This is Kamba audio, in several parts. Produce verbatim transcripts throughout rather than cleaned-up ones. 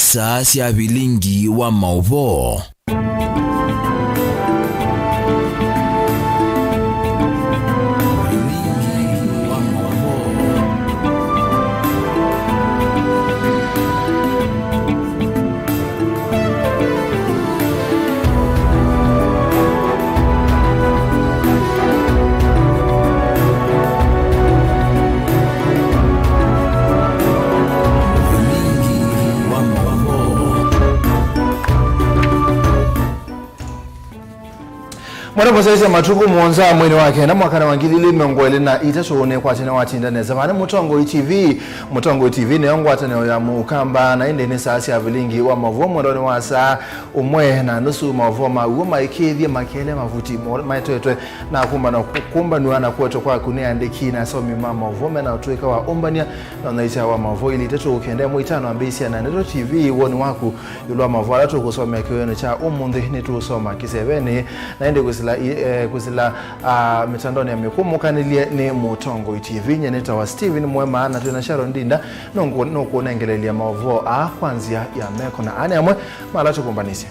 Saa sya vilingi wa maũvoo. Mwana mũsyaĩĩsya matukũ mũonza mweinĩ wa kenda mwakanĩ wa ngili ili mĩongo ĩlĩ na itatũ nĩkwatene watinda nesa. Vaa nĩ Mũtongoi T V. Mũtongoi T V nĩyo ngwatanĩo ya Mũkamba, na ĩndĩ nĩ saa sya vilingi wa maũvoo mwendonĩ wa saa ũmwe na nusu. Maũvoo ma w'o maĩkĩĩthye makelea mavuti mo-, maetetwe na kũmbanwa, kũmbanw'a na kũetwa kwaku nĩ andĩki na asomi ma maũvoo mena ũtũĩka wa ũmbany'a na ũnyaĩĩkya wa maũvoo. Ili itatũ kenda ĩmwe itano ambĩĩsya na Ndeto T V, woni waku ĩũlũ wa maũvoo ala tũkũsomea kĩwĩonĩ kya ũmũnthĩ nĩtũũsoma kĩsevenĩ, na ĩndĩ kwĩsĩla i-, eh, kwĩsĩla, ah, mĩtandaonĩ ya mĩkũmũkanĩlye nĩ Mũtongoi T V. Nyie nĩtawa Steven Mwema, na twĩ na Sharon Ndinda nũkũ-, nũkũnengelelya maũvoo aa kwa nzĩa ya meko, na aa nĩ amwe ma ala tũkũmbanĩsye.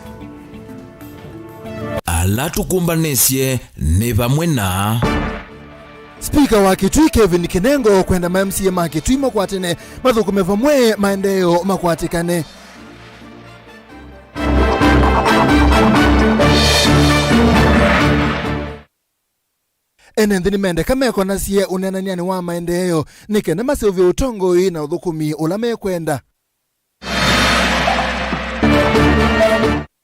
Ala tũkũmbanĩsye nĩ vamwe na. Spika wa Kitui Kevin Kinengo kwenda ma M C A ma Kitui makwatene mathũkũme vamwe maendeeo makwatĩkane. Ene nthĩ nĩmendeka mekonasye ũneenany'anĩ wa maendeeo nĩ kenda maseũvye ũtongoi na ũthũkũmi ũla mekwenda.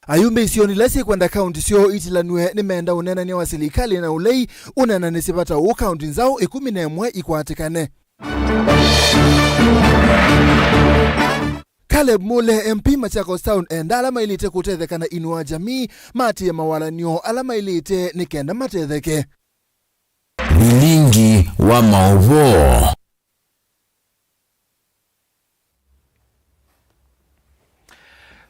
Ayumbe isionĩ ila syĩkwenda kaunti syoo itilanw'e nĩmenda ũneenany'a wa silikalĩ na ũlei ũneenanĩsye vata ũũ kaunti nzaũ ĩkũmi na ĩmwe ikwatĩkane. Caleb Mule, M P Machakos Town, enda ala maĩlĩte kũtetheka na Inua Jamii maatĩĩe mawalany'o ala maĩlĩte nĩ kenda matetheke. Vilingi wa maũvoo.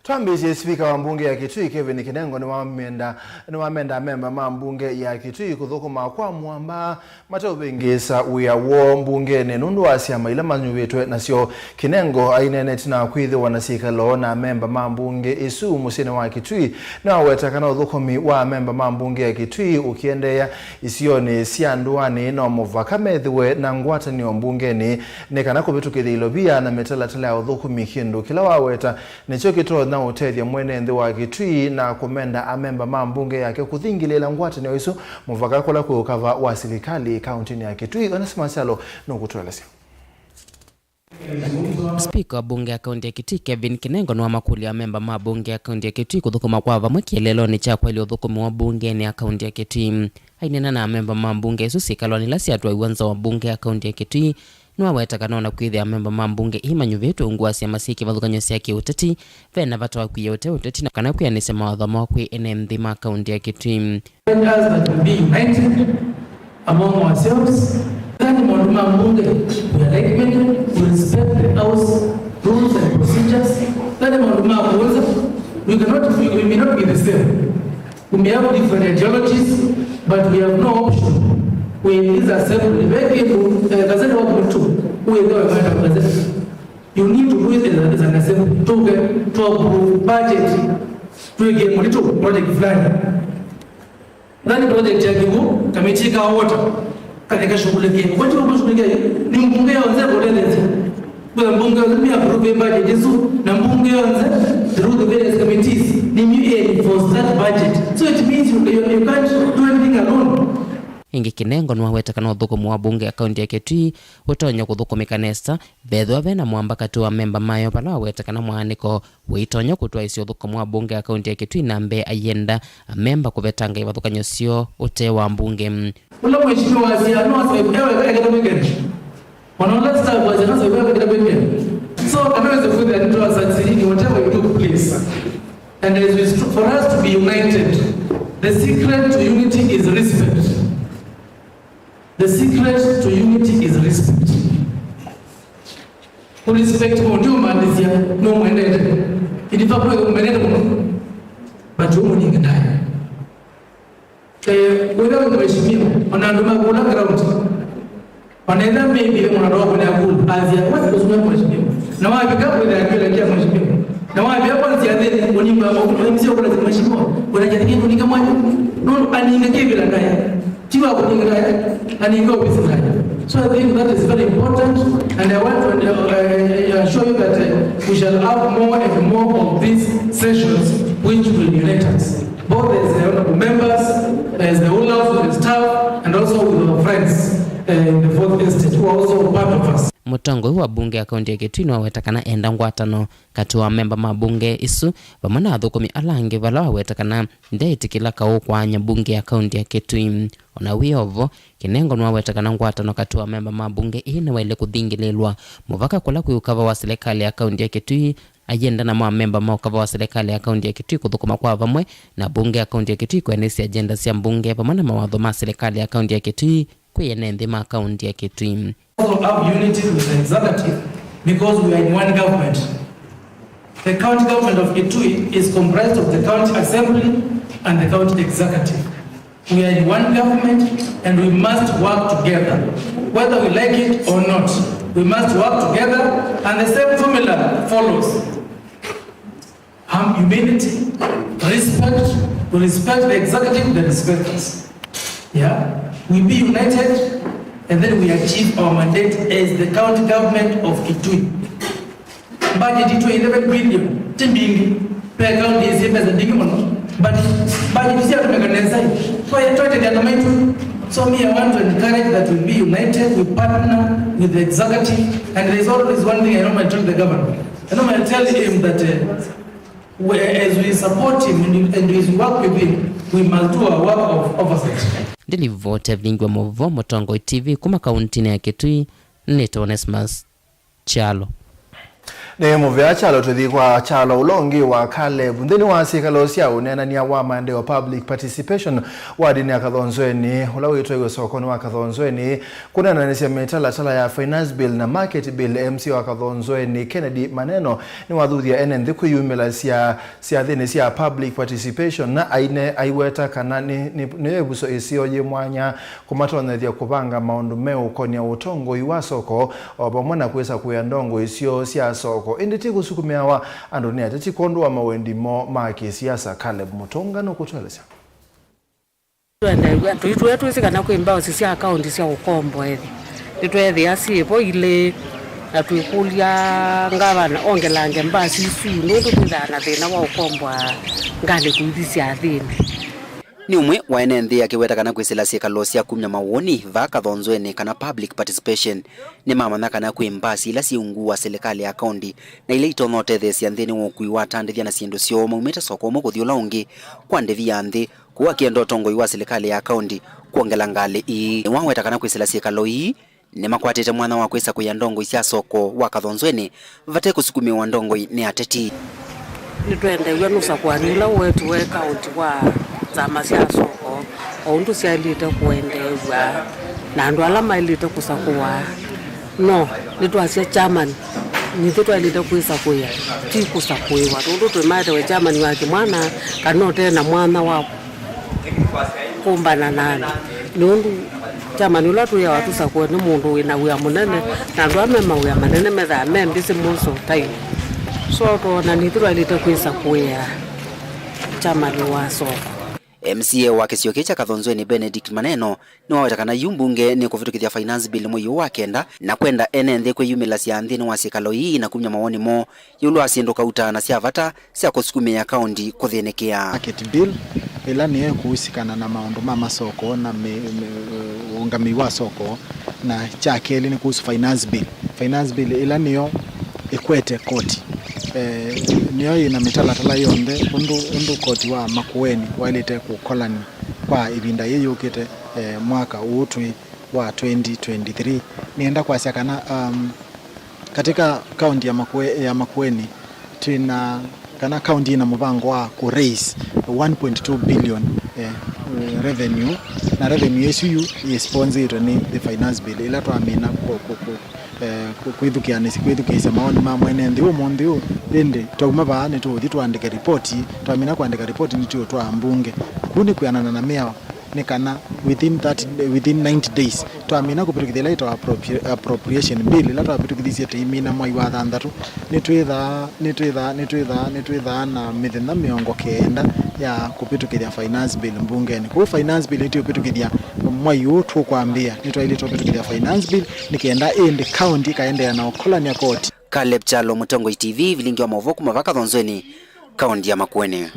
Twambĩĩsye, spika wa mbunge ya Kitui Kevin Kinengo nĩwamenda, nĩwamenda amemba ma mbunge ya Kitui kũthũkũma kwa mũamba mateũvĩngĩĩsa wĩa woo mbungenĩ nũndũ wa syama ila manyuvĩtwe nasyo. Kinengo aineenete na kwĩthĩwa na syĩkalo na amemba ma mbunge ĩsu mũsyĩnĩ wa Kitui. Nĩwaweta kana ũthũkũmi wa amemba ma mbunge ya Kitui ũkĩendeea isionĩ sya ndũanĩ, no mũvaka methĩwe na ngwatanĩo mbungenĩ nĩ kana kũvĩtũkĩthya ilovia na mĩtalatala ya ũthũkũmi, kĩndũ kĩla waweta nĩkyo kĩtonya ũtethya mwene nthĩ wa Kitui na kũmenda amemba ma mbunge yake kũthingĩlĩĩla ngwatanĩo ĩsu mũvaka kũla kwĩ ũkava wa silikalĩ kauntinĩ ya Kitui. Onesmus Kyalo nũkũtũelesya. Spika wa mbunge ya kaunti ya Kitui Kevin Kinengo nĩwamakũlya amemba ma mbunge ya kaunti ya Kitui kũthũkũma kwa vamwe kĩeleelonĩ kya kwaĩlya ũthũkũmi wa mbungenĩ ya kaunti ya Kitui. Aineena na amemba ma mbunge ĩsu syĩkalonĩ ila syatwaiwe nza wa mbunge ya kaunti ya Kitui, nĩwaweta kana ona kwĩthĩa amemba ma mbunge ii manyuvĩtwe ungu wa syama syĩ kĩvathũkany'o sya kĩũteti, ve na vata wa kwia ũte ũteti na kana kwĩanĩsya mawatho moo kwĩ ene nthĩ ma kaunti ya Kitui. Let us that we be united among ourselves. That nĩ maũndũ ma mbunge, we are like-minded, we respect the house rules and procedures. That nĩ maũndũ ma kũũnza, we cannot, we, we may not be the same. We may have different ideologies, but we have no option. We in this assembly, ve kĩndũ, eh, gazeti wa mtu, uwe ndio wa gazeti. You need to do it as, as an assembly. Tuke, tu approve budget, tuweke mtu project fulani. Nani project ya kivu, kamiti ka water, kane kashughulikia. Kwa hiyo kushughulikia, ni mbunge yonthe kũtetheesya. Kwa mbunge yonthe pia approve budget ĩsu, na mbunge yonthe through the various committees, ni you enforce that budget. So it means you, you, you can't do anything alone. Ĩngĩ Kinengo nĩwaweta kana ũthũkũmi wa mbunge ya kaunti ya Kitui ũtonya kũthũkũmĩka nesa vethĩwa ve na mwamba katĩ wa amemba mayo, vala waweta kana mwaanĩko ũitonya kũtwaĩsya ũthũkũmi wa mbunge ya kaunti ya Kitui na mbee, aienda amemba kũvetanga ivathũkany'o syoo ũtee wa mbunge. Ũla mheshimiwa wasya, no asema, ewe, ewe, ewe, ewe. Wanaona staff wasya, no asema, ewe, ewe, ewe. So, anaweza kuja and tell us that, whatever you do, please. And as we str-, for us to be united, the secret to unity is respect. The secret to unity is respect. Kũ respect mũndũ ũmaanisya nũmwendete. In fact, no ũmwendete mũno. But ũmũninga naye. Eh, wĩna wĩ mheshimiwa, ona andũ makũla ground. Ona ĩla maybe mũndũ wako na kũla, azia, "Wewe kusema mheshimiwa." Na wafika kwa ile akili ya mheshimiwa. Na wambia kwanzia then, unimba, unimzia kwa lazima shimo, kuna jadi kitu ni kama, no, aninge kibila naye. Tiwa kuninga naye, aninge ofisi naye. So I think that is very important, and I want to, uh, uh, assure you that, uh, we shall have more and more of these sessions which will unite us. Both as the honorable members, as the rulers, with the staff, and also with our friends, uh, in the fourth estate who are also part of us. Mũtongoi wa mbunge ya kaunti ya Kitui nĩwaweta kana enda ngwatano katĩ wa amemba ma mbunge ĩsu vamwe na athũkũmi ala angĩ, vala waweta kana ndeĩtĩkĩla kaũ kwaany'a mbunge ya kaunti ya Kitui. O na wĩ o vo, Kinengo nĩwaweta kana ngwatano katĩ wa amemba ma mbunge ĩĩ nĩwaĩle kũthingĩlĩĩlwa mũvaka kũla kwĩ ũkava wa silikalĩ ya kaunti ya Kitui, ayenda namo amemba ma ũkava wa silikalĩ ya kaunti ya Kitui kũthũkũma kwa vamwe na mbunge ya kaunti ya Kitui kũendeesya agenda sya mbunge vamwe na mawatho ma silikalĩ ya kaunti ya Kitui kwĩ ene nthĩ ma kaunti ya Kitui. Also have unity with the executive because we are in one government. The county government of Kitui is comprised of the county assembly and the county executive. We are in one government and we must work together. Whether we like it or not, we must work together and the same formula follows. Um, humility, respect, we respect the executive, they respect us. Yeah? We be united and then we achieve our mandate as the county government of Kitui. Budget itũ eleven billion, ti mbingĩ. Pe county ĩsĩ mbesa mbingĩ mũno. But budget syatũmĩka nesa. Kwa hiyo, twete andũ maitũ. So me, I want to encourage that we be united, we partner with the executive. And there is always one thing I normally tell the governor. I normally tell him that, uh, we, as we support him and, and as we work with him, we must do our work of oversight. Ndilivoti Vingi wa Mũvo, Mũtongoi T V, kuma kauntinĩ ya Kitui, nĩtwa Onesmus Kyalo. Nĩ mũvea Kyalo, tũthi kwa Kyalo ũla ũngĩ wa Caleb. Nthĩnĩ wa syĩkalo sya ũneenany'a wa maendeeo, public participation, wadinĩ ya Kathonzweni, ũla wĩtwaiwe sokonĩ wa Kathonzweni, kũneenanĩsya mĩtalatala ya Finance Bill na Market Bill, M C A wa Kathonzweni, Kennedy Maneno, nĩwathuthya ene nthĩ kwĩyumĩlasya syathĩnĩ sya public participation, na aine aiweta kana nĩ, nĩ, nĩ ĩvuso ĩseo yĩ mwanya kũmatonyethya kũvanga maũndũ meũkonia ũtongoi wa soko, o vamwe na kwĩsakũĩa ndongoi syoo sya soko, ĩndĩ ti kũsukumĩawa andũ nĩ ateti kwondũ wa mawendi moo ma kĩsiasa. Caleb Mũtũnga nũkũtũelesya. Twendeew'a tũitũe twĩsĩ kana kwĩ mbaũsi sya akaũnti sya ũkomboethi. Nĩtweethĩa syĩ vo ilĩ, na twĩkũlya ngavana ongelange mbasi isu, nũndũ twĩthaa na thĩna wa ũkomboa ngalĩko ithi syathĩnĩ. Nĩ ũmwe wa ene nthĩ akĩweta kana kwĩsĩla syĩkalo sya kumya mawoni vaa Kathonzweni kana public participation, nĩmamanya kana kwĩ mbasi ila syĩ ungu wa silikalĩ ya kaũnti na ila itonya ũtetheesya nthĩnĩ wa ũkui wa atandĩthya na syĩndũ syoo maumĩte soko ũmwe kũthi ũla ũngĩ kwa ndĩvi ya nthĩ, kũu akĩenda ũtongoi wa silikalĩ ya kaũnti kwongela ngalĩ ii. Nĩwaweta kana kwĩsĩla syĩkalo ii nĩmakwatĩte mwanya wa kwĩsakũĩa ndongoi sya soko wa Kathonzweni vate kũsukumĩwa ndongoi nĩ ateti. Nĩtwendeew'a nũsakũani ũla ũwetiwe kaũnti wa nzama sya soko, o ũndũ syaĩlĩte kũendeew'a na andũ ala maĩlĩte kũsakũwa. No nĩtwasya chairman, nithu twaĩlĩte kwĩsakũĩa, ti kũsakũĩwa, nũndũ twĩmaetewe chairman wa kĩmwana kana ũte na mwanya wa kũmbana na andũ. Nũndũ chairman ũla twĩawa tũsakũe nĩ mũndũ wĩ na wĩa mũnene, na andũ ala me mawĩa manene methaa me busy most of time. So twoona nithu twaĩlĩte kwĩsakũĩa chairman wa soko. M C A wa kĩsio kĩĩ kya Kathonzweni, Benedict Maneno, nĩwaweta kana yu mbunge nĩkũvĩtũkĩthya Finance Bill mwei ũũ wa kenda, na kwenda ene nthĩ kwĩyumĩlasya nthĩnĩ wa syĩkalo ii na kumya mawoni moo ĩũlũ wa syĩndũ kauta na sya vata sya kũsukumĩĩa kaũnti kũthĩnĩkĩa. Market Bill, ĩla nĩyo ĩkũusikana na maũndũ ma masoko na mĩ-, mĩ-, ũũngamĩi wa soko, na kya kelĩ nĩ kuhusu Finance Bill. Finance Bill ĩla nĩyo ĩkwete koti. Eh, nĩyo yĩ na mĩtalatala yonthe ũndũ, ũndũ koti wa Makueni waĩlĩte kũkolany'a kwa ĩvinda yĩĩ yũkĩte, eh, mwaka ũũ twĩ wa twenty twenty-three. Nĩenda kwasya kana, um, katika kaunti ya Makue-, ya Makueni, twĩna, kana kaunti ĩna mũvango wa kũ raise one point two billion, eh, revenue, na revenue ĩsu yu yĩ sponsorĩtwe nĩ the Finance Bill, ĩla twamina kũ-, kũ-, kũ-, eh, kũ-, kwĩthukĩanĩsya, kwĩthukĩĩsya maoni ma mwene nthĩ ũmũnthĩ ũũ. Ĩndĩ twauma vaa nĩtũũthi tũandĩke ripoti, twamina kũandĩka ripoti nĩtũũtwaa mbunge. Kũu nĩ kwĩanana na mĩao Nĩ kana within thirty, within ninety days twamina kũvĩtũkĩthya ĩla ĩtawa appropri-, appropriation bill, ĩla twavĩtũkĩthisye tũimina mwai wa thanthatũ, nĩtwĩthaa, nĩtwĩthaa, nĩtwĩthaa, nĩtwĩthaa na mĩthenya mĩongo kenda ya kũvĩtũkĩthya finance bill mbungenĩ. Kwoou finance bill nĩtũvĩtũkĩthya mwai ũũ tũkwambĩĩa, nĩtwaĩlĩte kũvĩtũkĩthya finance bill nĩ kenda ĩndĩ kaunti ĩkaendeea na ũkolany'a koti. Caleb Kyalo, Mũtongoi T V, vilingi wa maũvoo kuma va Kathonzweni, kaunti ya Makueni.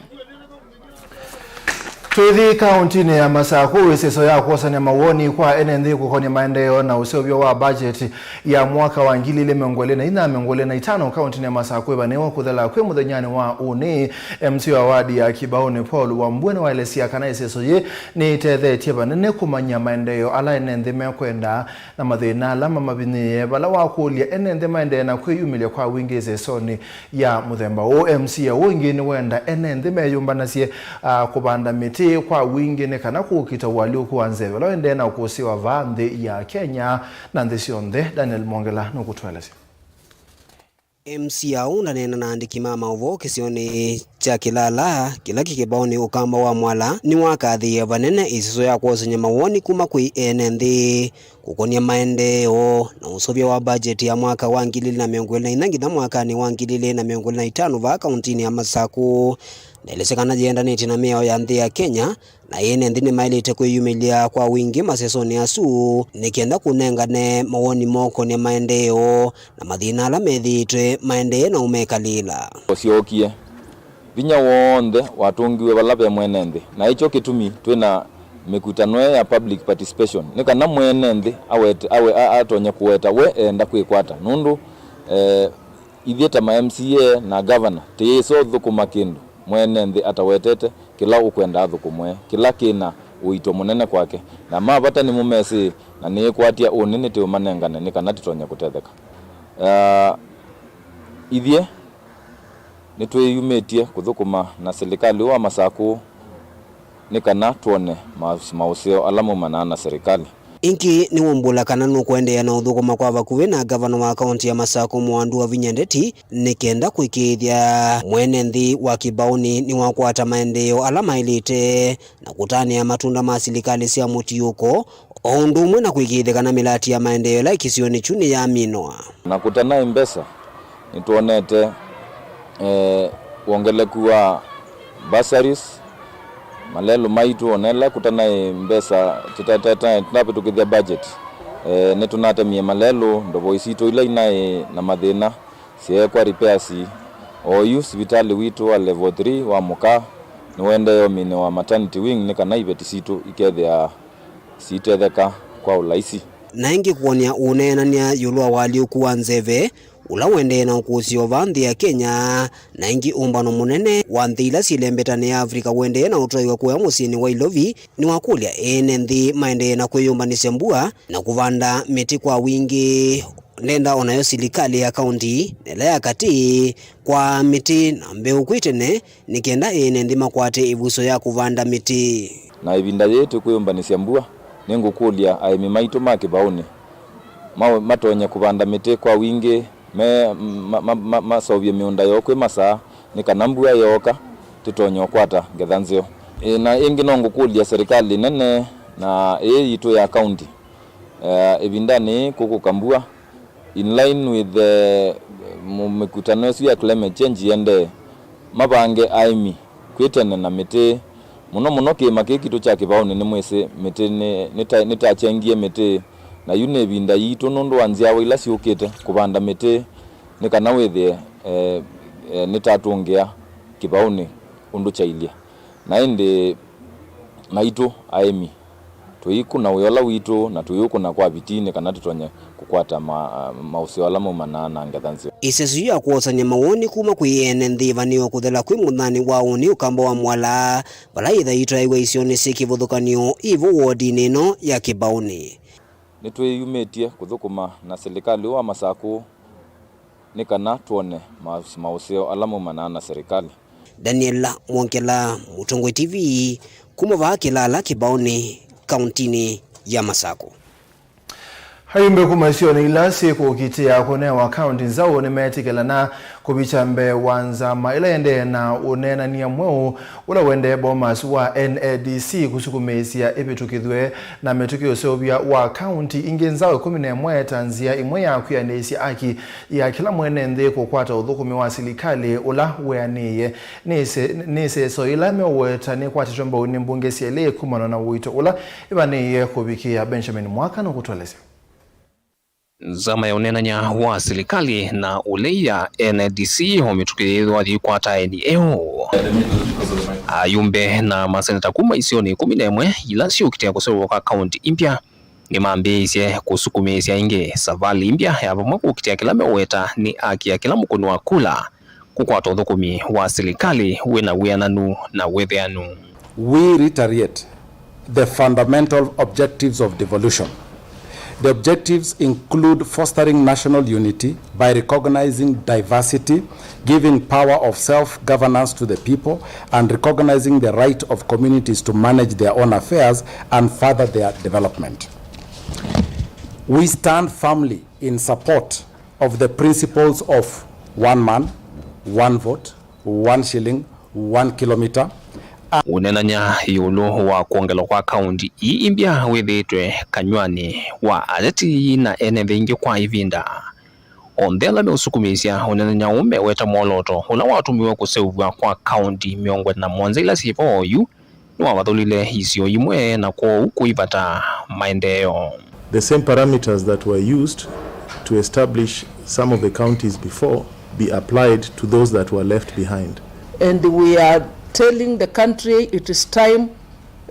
Twĩthi kauntinĩ ya Masaku, ĩseso ya kwosany'a mawoni kwa ene nthĩ kũkonya maendeeo na ũseũvyo wa budget ya mwaka wa ngili ilĩ mĩongo ĩlĩ na inya, mĩongo ĩlĩ na itano kauntinĩ ya Masaku ĩvanĩĩwe kũthela kwĩ mũthenyanĩ wa ũnĩ. M C A wa wadi ya Kibaoni Paul Wambua nĩwaelesya kana ĩseso yĩĩ nĩĩtethetye vanene kũmanya maendeeo ala ene nthĩ mekwenda na mathĩna ala mamavinyĩĩe, vala wakũlya ene nthĩ maendee na kwĩyumĩlya kwa wingĩ ĩsesonĩ ya mũthemba ũũ. M C A ũũ ĩngĩ nĩwenda ene nthĩ meyũmbanasye, a, kũvanda mĩtĩ kwa wingĩ nĩ kana kũkita ũalyũku wa nzeve ũla ũendee na ũkũsĩĩwa vaa nthĩ ya Kenya na nthĩ syonthe. Daniel Mwongela nũkũtũelesya. M C A ũũ ndaneena na andĩki ma maũvoo kĩsionĩ kya Kĩlala kĩla kĩ Kĩbaoni Ũkamba wa Mwala nĩwakathĩĩe vanene ĩseso ya kwosany'a mawoni kuma kwĩ ene nthĩ kũkonya maendeeo na ũseũvyo wa budget ya mwaka wa ngili ilĩ na mĩongo ĩlĩ na inya nginya mwakanĩ wa ngili ilĩ na mĩongo ĩlĩ na itano vaa kauntinĩ ya Masaku. Ndaelesya kana yĩendanĩtye na mĩao ya nthĩ ya Kenya, na ene nthĩ nĩmaĩlĩte kwĩyumĩlya kwa wingĩ masesonĩ asu nĩ kenda kũnengane mawoni moo kũkonya maendeeo na mathĩna ala methĩĩtwe maendee na ũmekalĩla. Ũsyokie. Vinya w'onthe watũngiwe vala ve mwene nthĩ, na ĩkyo kĩtumi twĩ na mĩkutano ĩĩ ya public participation, nĩ kana mwene nthĩ awete, awe, a-, atonye kũweta we eenda kwĩkwata, nũndũ, eh, ithyĩ ta ma M C A na governor tĩyĩsa ũthũkũma kĩndũ mwene nthĩ atawetete kĩla ũkwenda athũkũmwe, kĩla kĩ na ũito mũnene kwake. Na ma vata nĩmũmesĩ, na nĩĩkwatya ũnĩ nĩtĩũmanengane nĩ kana tĩtonye kũtetheka. Ah, ithyĩ nĩtwĩyumĩtye kũthũkũma na silikalĩ ũũ wa Masakũ nĩ kana twone ma-, maũseo ala maumanaa na silikalĩ. Ĩngĩ nĩwũmbũla kana nũkũendeea na ũthũkũma kwa vakuvĩ na ngavana wa kaũntĩ ya Masakũ Mũandu Wavinya Ndeti nĩ kenda kũĩkĩĩthya mwene nthĩ wa Kĩbaoni nĩwakwata maendeeo ala maĩlĩte na kũtanĩa matunda ma silikalĩ sya mũtiũko, o ũndũ ũmwe na kũĩkĩĩthya kana mĩlati ya maendeeo ĩla ĩ kĩsionĩ kyu nĩyaminwa. Na kũtanaĩ mbesa, nĩtwonete, eh, wongeleku wa bursaries, malelũ maitũ, ona ĩla kũtanaĩ mbesa, tũta-, tũta-, tũtavĩtũkĩthya budget. Eh, nĩtũnatemie malelũ, ndovoi sitũ ila inaĩ na mathĩna syeekwa repairs. Oyu sivitalĩ witũ wa level three wa Mũkaa nĩwaendee ũminĩwa maternity wing nĩ kana iveti sitũ ikethĩaa siitetheka kwa ũlaisi. Na ĩngĩ kũonea ũneenany'a ĩũlũ wa ũalyũku wa nzeve, ũla ũendee na ũkũsĩĩo vaa nthĩ ya Kenya, na ĩngĩ ũmbano mũnene wa nthĩ ila syĩ lembetanĩ ya Africa ũendee na ũtwaĩwa kũya mũsyĩnĩ wa Ilovi, nĩwakũlya ene nthĩ maendee na kwĩyũmbanĩsya mbua na kũvanda mĩtĩ kwa wingĩ. Ndenda o nayo silikalĩ ya kaũntĩ na ĩla ya katĩ kwaa mĩtĩ na mbeũ kwĩ tene nĩ kenda ene nthĩ makwate ĩvuso ya kũvanda mĩtĩ. Na ĩvinda yĩĩ tũkwĩyũmbanĩsya mbua, nĩngũkũlya aĩmi maitũ ma Kĩbaũnĩ ma-, matonye kũvanda mĩtĩ kwa wingĩ, me, ma, ma, ma, maseũvye mĩũnda yoo kwĩ masaa, nĩ kana mbua yooka, tũtonye ũkwata ngetha nzeo. Ĩ, na ĩngĩ no ngũkũlya serikali nene na ĩĩ yitũ ya kaũntĩ, eh, ĩvindanĩ yĩĩ kũkũka mbua, in line with the, mũ-, mĩkutano ĩsu ya climate change ĩendee, mavange aĩmi kwĩ tene na mĩtĩ. Mũno mũno kĩĩma kĩĩ kitũ kya Kĩbaũnĩ nĩmwĩsĩ mĩtĩ nĩ, nĩta-, nĩtakyengie mĩtĩ, na yu nĩ ĩvinda yitũ nũndũ wa nzyawa ila syũkĩte kũvanda mĩtĩ nĩ kana wĩthĩe, eh, eh, nĩtatũngĩa Kĩbaũnĩ ũndũ kyailye. Na ĩndĩ maitũ aĩmi, tũikũna wĩa ũla witũ na tũiũkũna kwa vitii nĩ kana tũtonye kũkwata ma-, maũseo ala maumanaa na ngetha nzeo. Ĩseso ya kwosany'a mawoni kuma kwĩ ene nthĩ ĩvanĩwe kũthela kwĩ mũthanĩ wa ũnĩ Ũkamba wa Mwala, vala yĩthaitwaĩw'a isionĩ syĩ kĩvathũkany'o ĩvo wodinĩ ĩno ya Kĩbaũnĩ. Nĩtwĩyumĩtye kũthũkũma na silikalĩ ũũ wa Masakũ nĩ kana twone ma-, maũseo ala maumanaa na silikalĩ. Daniel Mwongela, Mũtongoi T V, kuma vaa Kĩlala Kĩbaũnĩ, kaũntĩnĩ ya Masakũ. Ayumbe kuma isionĩ ila syĩ kũkitĩa kũnewa kaunti nzaũ nĩmetĩkĩlana kũvikya mbee wa nzama ĩla ĩendee na ũneenany'a mweũ ũla ũendee Bomas wa N A D C kũsukumĩĩsya ĩvĩtũkĩthw'e na mĩtũkĩ ũseũvya wa kaunti ingĩ nzaũ ĩkũmi na ĩmwe ta nzĩa ĩmwe ya kwĩanĩĩsya aki ya kĩla mwene nthĩ kũkwata ũthũkũmi wa silikalĩ ũla wĩanĩĩe. Nĩ ĩse-, nĩ ĩseso ĩla meũweta nĩkwatĩtwe mbau nĩ mbunge syelĩ kumana na ũito ũla ĩvanĩĩe kũvikĩa. Benjamin Mwaka nũkũtũelesya. Nzama ya ũneenany'a wa silikalĩ na ũlei ya N A D C o mĩtũkĩ yĩthĩwa yĩikwata aeni eũ. Ayumbe na maseneta kuma isionĩ ĩkũmi na ĩmwe ila syũkitĩa kũseũvwa kwa kaunti imbya nĩmambĩĩisye kũsukumĩĩsya ĩngĩ savalĩ imbya ya vamwe kũkitĩa kĩla meũweta nĩ aki ya kĩla mũkũni wa kula kũkwata ũthũkũmi wa silikalĩ wĩ na wĩananu na wĩthĩanu. We reiterate the fundamental objectives of devolution. The objectives include fostering national unity by recognizing diversity, giving power of self-governance to the people, and recognizing the right of communities to manage their own affairs and further their development. We stand firmly in support of the principles of one man, one vote, one shilling, one kilometer. Ũneenany'a ĩũlũ wa kwongelwa kwa kaunti ii imbya wĩthĩĩtwe kanyw'anĩ wa ateti na ene nthĩ ingĩ kwa ĩvinda. Onthe ala meũsukumĩĩsya ũneenany'a ũũ meweta mwolooto ũla watũmiwe kũseũvw'a kwa kaunti mĩongo ĩna na mũonza ila syĩ vo oyu nĩwavathũlile isio imwe na kwoou kũivata maendeeo. The same parameters that were used to establish some of the counties before be applied to those that were left behind. And we are telling the country it is time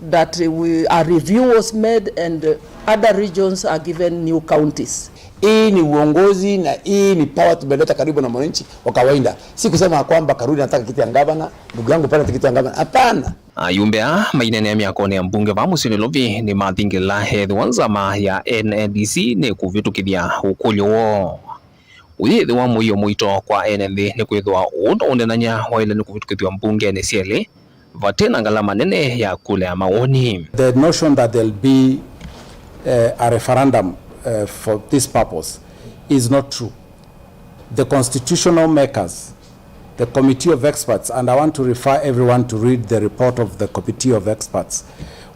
that we, a review was made and other regions are given new counties. Hii ni uongozi na hii ni power tumeleta karibu na mwananchi wa kawaida. Si kusema kwamba Karuri anataka kiti ya gavana, ndugu yangu pale anataka kiti ya gavana. Hapana. Ayumbe aa maineenea myakonĩ ya mbunge vaa mũsyĩ Nairobi nĩmathingĩla ethĩwa nzama ya N A D C nĩkũvĩtũkĩthya ũkũlyo woo. Ũyĩthĩwa mũio mũito kwa ene nthĩ nĩkwĩthĩwa ũũ no ũneenany'a waĩle nĩ kũvĩtũkĩthw'a mbungenĩ syelĩ vate na ngalama nene ya kula ya mawoni. The notion that there'll be, uh, a referendum, uh, for this purpose is not true. The constitutional makers, the committee of experts, and I want to refer everyone to read the report of the committee of experts,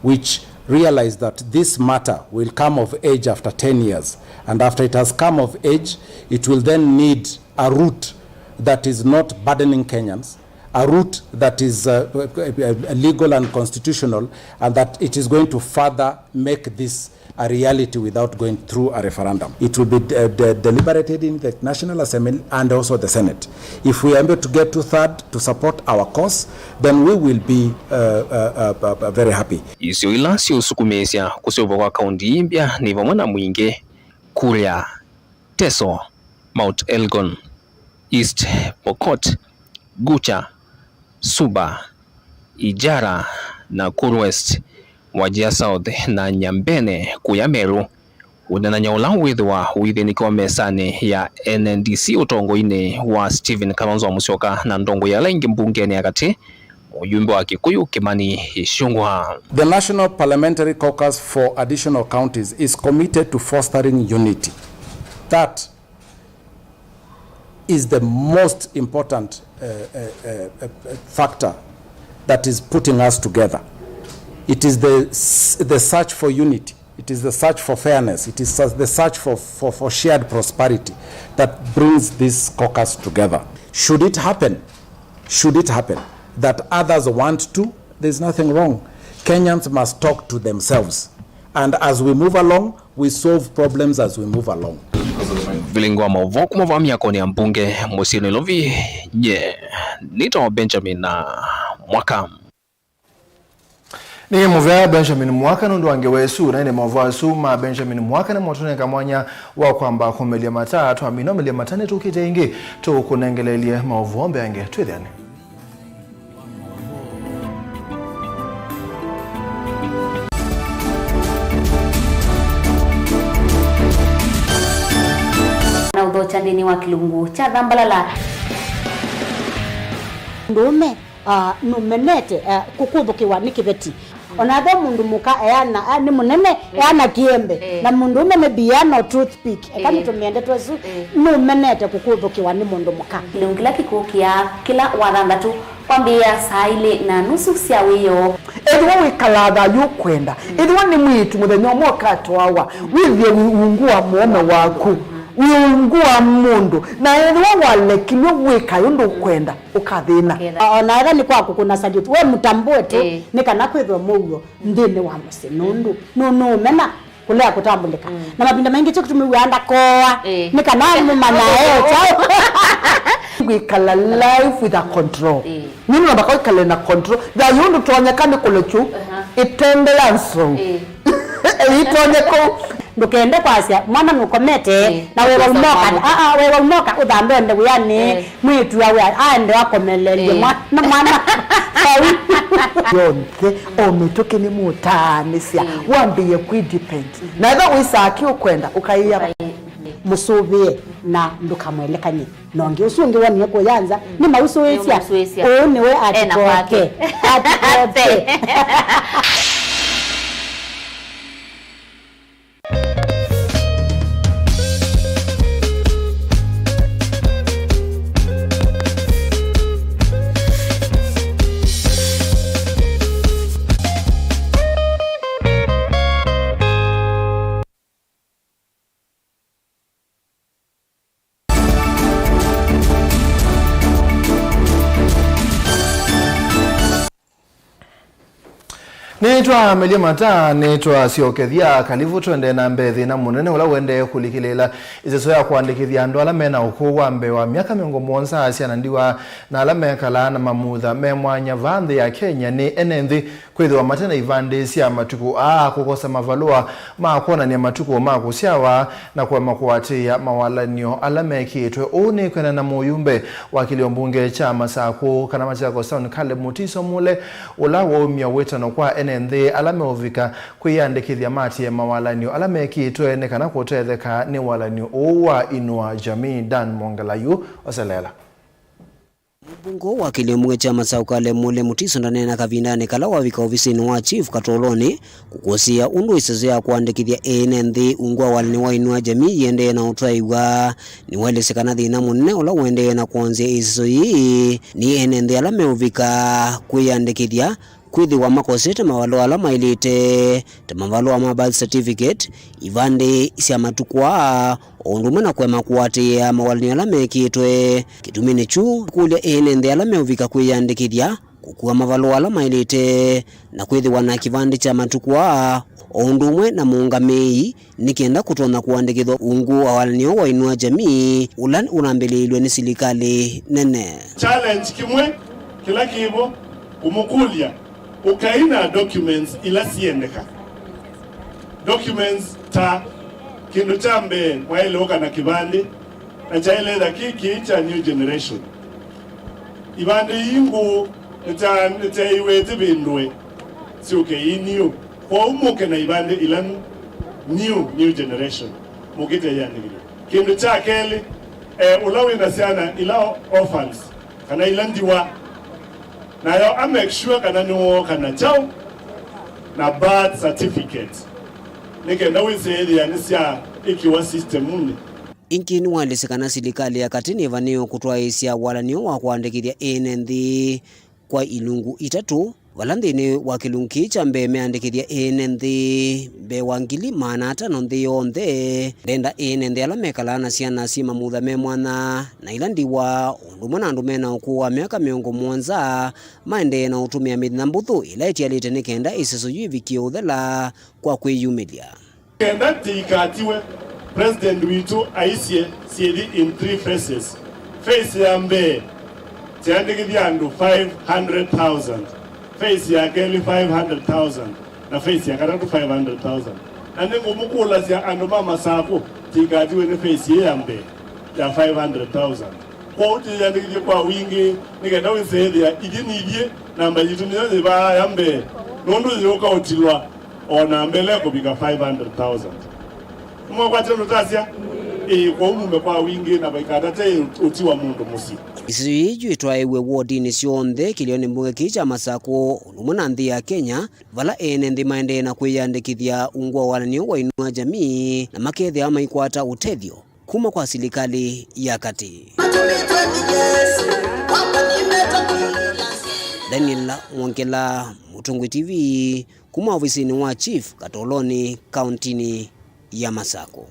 which realized that this matter will come of age after ten years, and after it has come of age, it will then need a route that is not burdening Kenyans, a route that is, uh, uh, uh, legal and constitutional, and that it is going to further make this a reality without going through a referendum. It will be de-, de-, deliberated in the National Assembly and also the Senate. If we are able to get two-third to support our cause, then we will be, uh, uh, uh, uh, very happy. Isio ila siũsukumĩĩsya kũseũvw'a kwa kaunti ii mbya nĩ vamwe na Mwingĩ, Kuria, Teso, Mount Elgon, East Pokot, Gucha, Suba, Ijara, Nakuru West, Wajir South, na Nyambene kũya Meru. Ũneenany'a ũla wĩthĩwa ũithĩnĩkiwa mesanĩ ya N N D C ũtongoinĩ wa Stephen Kalonzo Musyoka na ndongoi ala ingĩ mbungenĩ ya katĩ, mũyumbe wa Kikuyu Kimani Ichung'wah. The National Parliamentary Caucus for Additional Counties is committed to fostering unity. That is the most important, uh, uh, uh, uh, factor that is putting us together. It is the s-, the search for unity. It is the search for fairness. It is the search for, for, for shared prosperity that brings this caucus together. Should it happen, should it happen that others want to, there's nothing wrong. Kenyans must talk to themselves. And as we move along, we solve problems as we move along. Vilingi wa maũvoo kuma vaa myakonĩ ya mbunge mũsyĩ Nairobi, nye nĩtawa Benjamin na Mwaka. Nĩ mũvea Benjamin Mwaka nũndũ wa ngewa ĩsu, na ĩndĩ maũvoo asu ma Benjamin Mwaka nĩmotũnenga mwanya wa kwamba kũmelya mata. Twamina ũmelya mata nĩtũkĩte ĩngĩ tũkũnengeleelye maũvoo mbeange. Twĩthĩane. Na ũthokya nthĩnĩ wa kĩlungu kya Thambalala. Mũndũũme, ah, nũmenete, ah, kũkũthũkĩwa nĩ kĩveti. Ona ethĩwa mũndũ mũka eana, a, nĩ mũnene, eana kĩembe, eh, na mũndũũme maybe eana o toothpick, eka, eh, nĩtũmĩe ndeto ĩsu, eh, nũmenete kũkũthũkĩwa nĩ mũndũ mũka. Kĩlungu kĩla kĩkũkĩa kĩla wathanthatũ kwambĩĩa saa ilĩ na nusu sya wĩoo. Ethĩwa wĩkalaa thayũ ũkwenda, ethĩwa nĩ mwĩĩtu mũthenya ũmwe ũkatwawa, wĩthĩe ungu wa mũũme waku, wĩ ungu wa mũndũ, na ethĩwa walekilwe wĩka ũndũ ũkwenda, ũkathĩna. Ũkethĩa. O na ethĩwa nĩ kwa kũkũna salute, we mũtambũe tu, ĩĩ, nĩ kana kwĩthwe mũuo nthĩnĩ wa mũsyĩ, nũndũ nũ-, nũũmena kũlea kũtambũlĩka. Mm. Na mavinda maingĩ kyo kĩtumi wĩaa ndakoa, ĩĩ, nĩ kana mũmanya e kyaũ. Kwĩkala life with a control. Ĩĩ. Nĩ namba kwĩkala na control. Thayũ ndũtonyeka nĩ kũlekyu, aha, ĩtende ya nsou. Ĩĩ. Ĩtonye kũu. Ndũkende kwasya mwana nũkomete, ĩĩ, na wewa ũnoka. Aa, wewa ũnoka ũthambe ende wĩanĩ. Ĩĩ. Mwĩĩtu awe aende akomelelye, ĩĩ, mwana, mwana. Vau. Yonthe, o mĩtũkĩ nĩ mũtaanĩsya, ĩĩ, wambĩĩe kwĩ depend. Na ethĩwa wĩsaa kĩ ũkwenda, ũkaĩa. Ũkaĩ-, mũsũvĩe na ndũkamwelekany'e na ũngĩ. Ũsu ũngĩ wonie kũya nza, nĩ mausũĩsya. Nĩ mausũĩsya. Ũũ nĩwe. Ena atikoke kwake. Atikoke. Nĩtwamelya mata, nĩtwasyokethya kalivu, twendee na mbee. Thĩna mũnene ũla ũendee kũlikĩlĩĩla ĩseso ya kũandĩkĩthya andũ ala me na ũkũũ wa mbee wa myaka mĩongo mũonza, syana ndiwa, na ala mekalaa na mamutha me mwanya vaa nthĩ ya Kenya nĩ ene nthĩ kwĩthĩwa mate na ivandĩ sya matukũ aa, kũkosa mavalũa ma kwonany'a matukũ ma kũsyawa, na kũema kũatĩĩa mawalany'o ala mekĩĩtwe. Ũu nĩ kwĩanana na mũyumbe wa kĩlĩo mbunge kya Masakũ kana Machakos Town, Caleb Mutiso Mule, ũla waumya wĩtano kwa ene nthĩ ala meũvika kwĩyandĩkĩthya maatĩĩe mawalany'o ala mekĩĩtwe nĩ kana kũtetheka nĩ walany'o ũũ wa Inua Jamii. Dan Mwongela yu oseleela. Mũmbunge wa kĩlĩo mbunge kya Masakũ Caleb Mule Mutiso ndaneena kavindanĩ kala wavika ovisinĩ wa Chief Katolonĩ kũkũsĩĩa ũndũ ĩseso ya kũandĩkĩthya ene nthĩ ungu wa walany'o wa Inua Jamii yĩendee na ũtwaĩw'a. Nĩwaelesye kana thĩna mũnene ũla ũendee na kwonzya ĩseso yĩĩ nĩ ene nthĩ ala meũvika kwĩyandĩkĩthya kwĩthĩwa makosete mavalũa ala maĩlĩte, ta mavalũa ma birth certificate, ivandĩ sya matukũ aa, o ũndũ ũmwe na kũema kũatĩĩa mawalany'o ala mekĩĩtwe. Kĩtuminĩ kyu, kũlya ene nthĩ ala meũvika kwĩyandĩkĩthya, kũkua mavalũa ala maĩlĩte, na kwĩthĩwa na kĩvandĩ kya matukũ aa, o ũndũ ũmwe na mũũngamĩi, nĩ kenda kũtonya kũandĩkĩthwa ungu wa walany'o wa Inua Jamii ũla ũnambĩlĩĩlw'e nĩ silikalĩ nene. Challenge kĩmwe kĩla kĩvo, kũmũkũlya ũkaĩ na documents ila siendeka. Documents ta, kĩndũ kya mbee, mwaĩle ũka na kĩvandĩ, na kyaĩle ĩtha kĩkĩ kya new generation. Ivandĩ ii ngũũ nĩkya-, nĩkyaiwe ĩtivĩndũe syũke ii new. Kwoou mũke na ivandĩ ila new, new generation, mũkĩte ĩyandĩkĩthya. Kĩndũ kya kelĩ, eh, ũla wĩ na syana ila orphans, kana ila ndiwa, nayo a make sure kana nĩwooka na kyaũ, na birth certificate, nĩ kenda wĩsĩ ĩthĩa nĩ sya ĩkĩwa sistemunĩ. Ĩngĩ nĩwaelesye kana silikalĩ ya katĩ nĩvanĩĩwe kũtwaĩĩsya walany'o wa kũandĩkĩthya ene nthĩ kwa ilungu itatũ, vala nthĩnĩ wa kĩlungu kĩĩ kya mbee meandĩkĩthya ene nthĩ mbee wa ngili maana atano nthĩ yonthe. Ndenda ene nthĩ ala mekalaa na syana syĩ mamutha me mwanya na ila ndiwa, o ũndũ ũmwe na andũ me na ũkũũ wa myaka mĩongo mũonza, maendee na ũtũmĩa mĩthenya mbũthũ ĩla ĩtialĩte nĩ kenda ĩseso yu ĩvikĩe ũthela kwa kwĩyumĩlya. Kenda tĩikatiwe, President witũ aisye syĩthi in three phases. Phase ya mbee, tĩandĩkĩthya andũ five hundred thousand. Phase ya kelĩ, five hundred thousand. Na phase ya katatũ, five hundred thousand. Na nĩngũmũkũlasya andũ ma Masakũ, tĩikatiwe nĩ phase ĩĩ ya mbee ya five hundred thousand. Kwoou tĩyĩandĩkĩthye kwa wingĩ nĩ kenda wĩse ĩthĩa ithyĩ nĩ ithyĩ, namba yitũ nĩyo yĩ vaa ya mbee, nũndũ yĩũka ũtilwa o na mbele kũvika five hundred thousand. Nĩmwakwatya ũndũ tasya? Ĩĩ, kwoou mume kwa wingĩ na vaikatate ũti wa mũndũ mũsyĩ. Ĩsio yĩĩ yu ĩtwaĩwe wodinĩ syonthe kĩlĩonĩ mbunge kĩĩ kya Masakũ, ũndũ ũmwe na nthĩ ya Kenya, vala ene nthĩ maendee na kwĩyandĩkĩthya ungu wa wananio wa Inua Jamii na makethĩawa maikwata ũtethyo kuma kwa silikalĩ ya katĩ. Daniel Mwongela, Mũtongoi T V, kuma ovisinĩ wa Chief Katolonĩ, kauntinĩ ya Masakũ.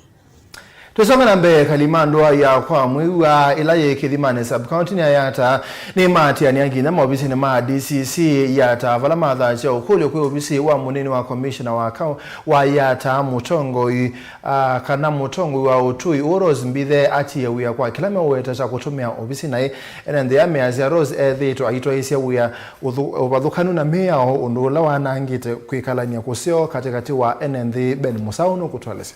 Tũsonge na mbee, Kalimandwa ya kwa Mwĩw'a, ĩla yĩ Kĩthimanĩ sub-county ya Yatta, nĩmaatĩanĩa nginya maovisinĩ ma D C C Yatta, vala mathaasya ũkũlyo kwĩ ovisi wa mũnini wa commissioner wa kau-, wa Yatta, mũtongoi, ah, kana mũtongoi wa ũtũi ũũ Rose Mbithe atie wĩa kwa kĩla meũweta kya kũtũmĩa ovisi naĩ. Ene nthĩ aa measya Rose ethĩĩtwe aitwaĩĩsya wĩa ũthu-, ũvathũkanu na mĩao, ũndũ ũla wanangĩte kwĩkalany'a kũseo katĩkatĩ wa ene nthĩ. Ben Mũsaũ nũkũtũelesya.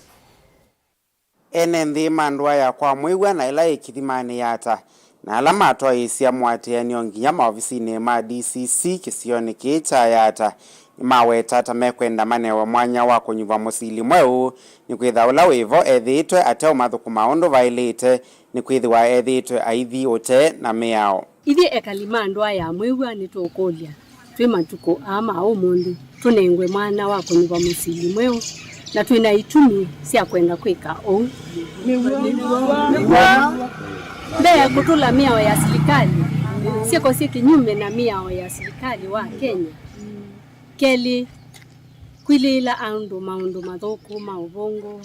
Ene nthĩ ma ndũa ya kwa Mwĩw'a na ĩla yĩ Kĩthimanĩ Yatta, na ala matwaĩĩsya mũatĩanĩo nginya maovisinĩ ma D C C kĩsionĩ kĩĩ kya Yatta, nĩmaweta ta mekwenda manewe mwanya wa kũnyuvwa mũsili mweũ, nĩkwĩthĩwa ũla wĩ vo ethĩĩtwe ateũmathũkũma ũndũ vaĩlĩte, nĩkwĩthĩwa ethĩĩtwe aithi ũtee na mĩao. Ithyĩ ekali ma ndũa ya Mwĩw'a nĩtũũkũlya twĩ matukũ aa ma ũmũnthĩ tũnengwe mwanya wa kũnyuva mũsili mweũ, na twĩ na itumi sya kwenda kwĩka ũu. Mbee, kũtũla mĩao ya silikalĩ, syĩko syĩ kĩnyume na mĩao ya silikalĩ wa Kenya. Kelĩ, kwilĩĩla andũ maũndũ mathũku ma ũvũngũ.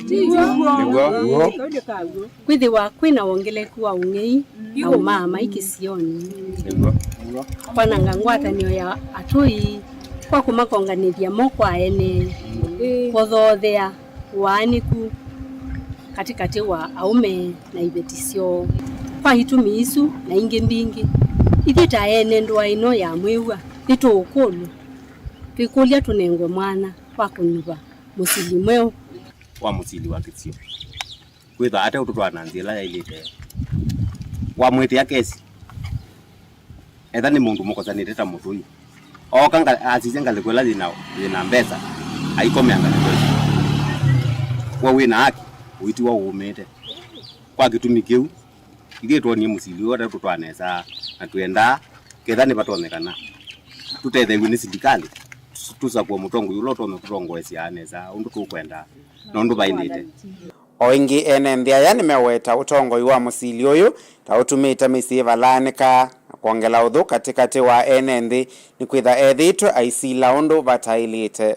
Nĩw'o. Kwĩthĩwa kwĩ na wongeleku wa ũng'ei na ũmaamai kĩsionĩ. Nĩw'o. Kwananga ngwatanĩo ya atũi kwa kũmakonganĩthya mo kwa ene, kũthoothea ũaanĩku katĩkatĩ wa aũme na iveti syoo. Kwa itumi isu na ingĩ mbingĩ, ithyĩ ta ene ndũa ĩno ya Mwĩw'a nĩtũũkũlw'a twĩkũlya tũnengwe mwanya wa kũnyuva mũsili mweũ. Wa mũsili wa kĩsio. Kwĩthwa ate ũtũtwaa na nzĩa ĩla yaĩlĩte. Wamwĩtĩa kesi, etha nĩ mũndũ mũkosanĩte ta mũtũi, ooka nga-, asisya ngalĩko ĩla yĩna, yĩna mbesa, aikomea ngalĩko ĩsu. Kwa wĩna haki, ũitiwa ũũmĩte. Kwa kĩtumi kĩu, ithyĩ twonie mũsili ũũ ate tũtwaa nesa, na twendaa, ketha nĩvatonyekana, tũtetheew'e nĩ silikalĩ, tũs-, tũsakũe mũtongoi ũla ũtonya kũtongoesya nesa ũndũ tũkwenda na ũndũ vaĩlĩte. O ĩngĩ, ene nthĩ aya nĩmeweta ũtongoi wa mũsili ũyũ ta ũtumĩte mĩsyĩ ĩvalaanĩka na kwongela ũthũ katĩkatĩ wa ene nthĩ, nĩkwĩtha ethĩĩtwe aisila ũndũ vataĩlĩte.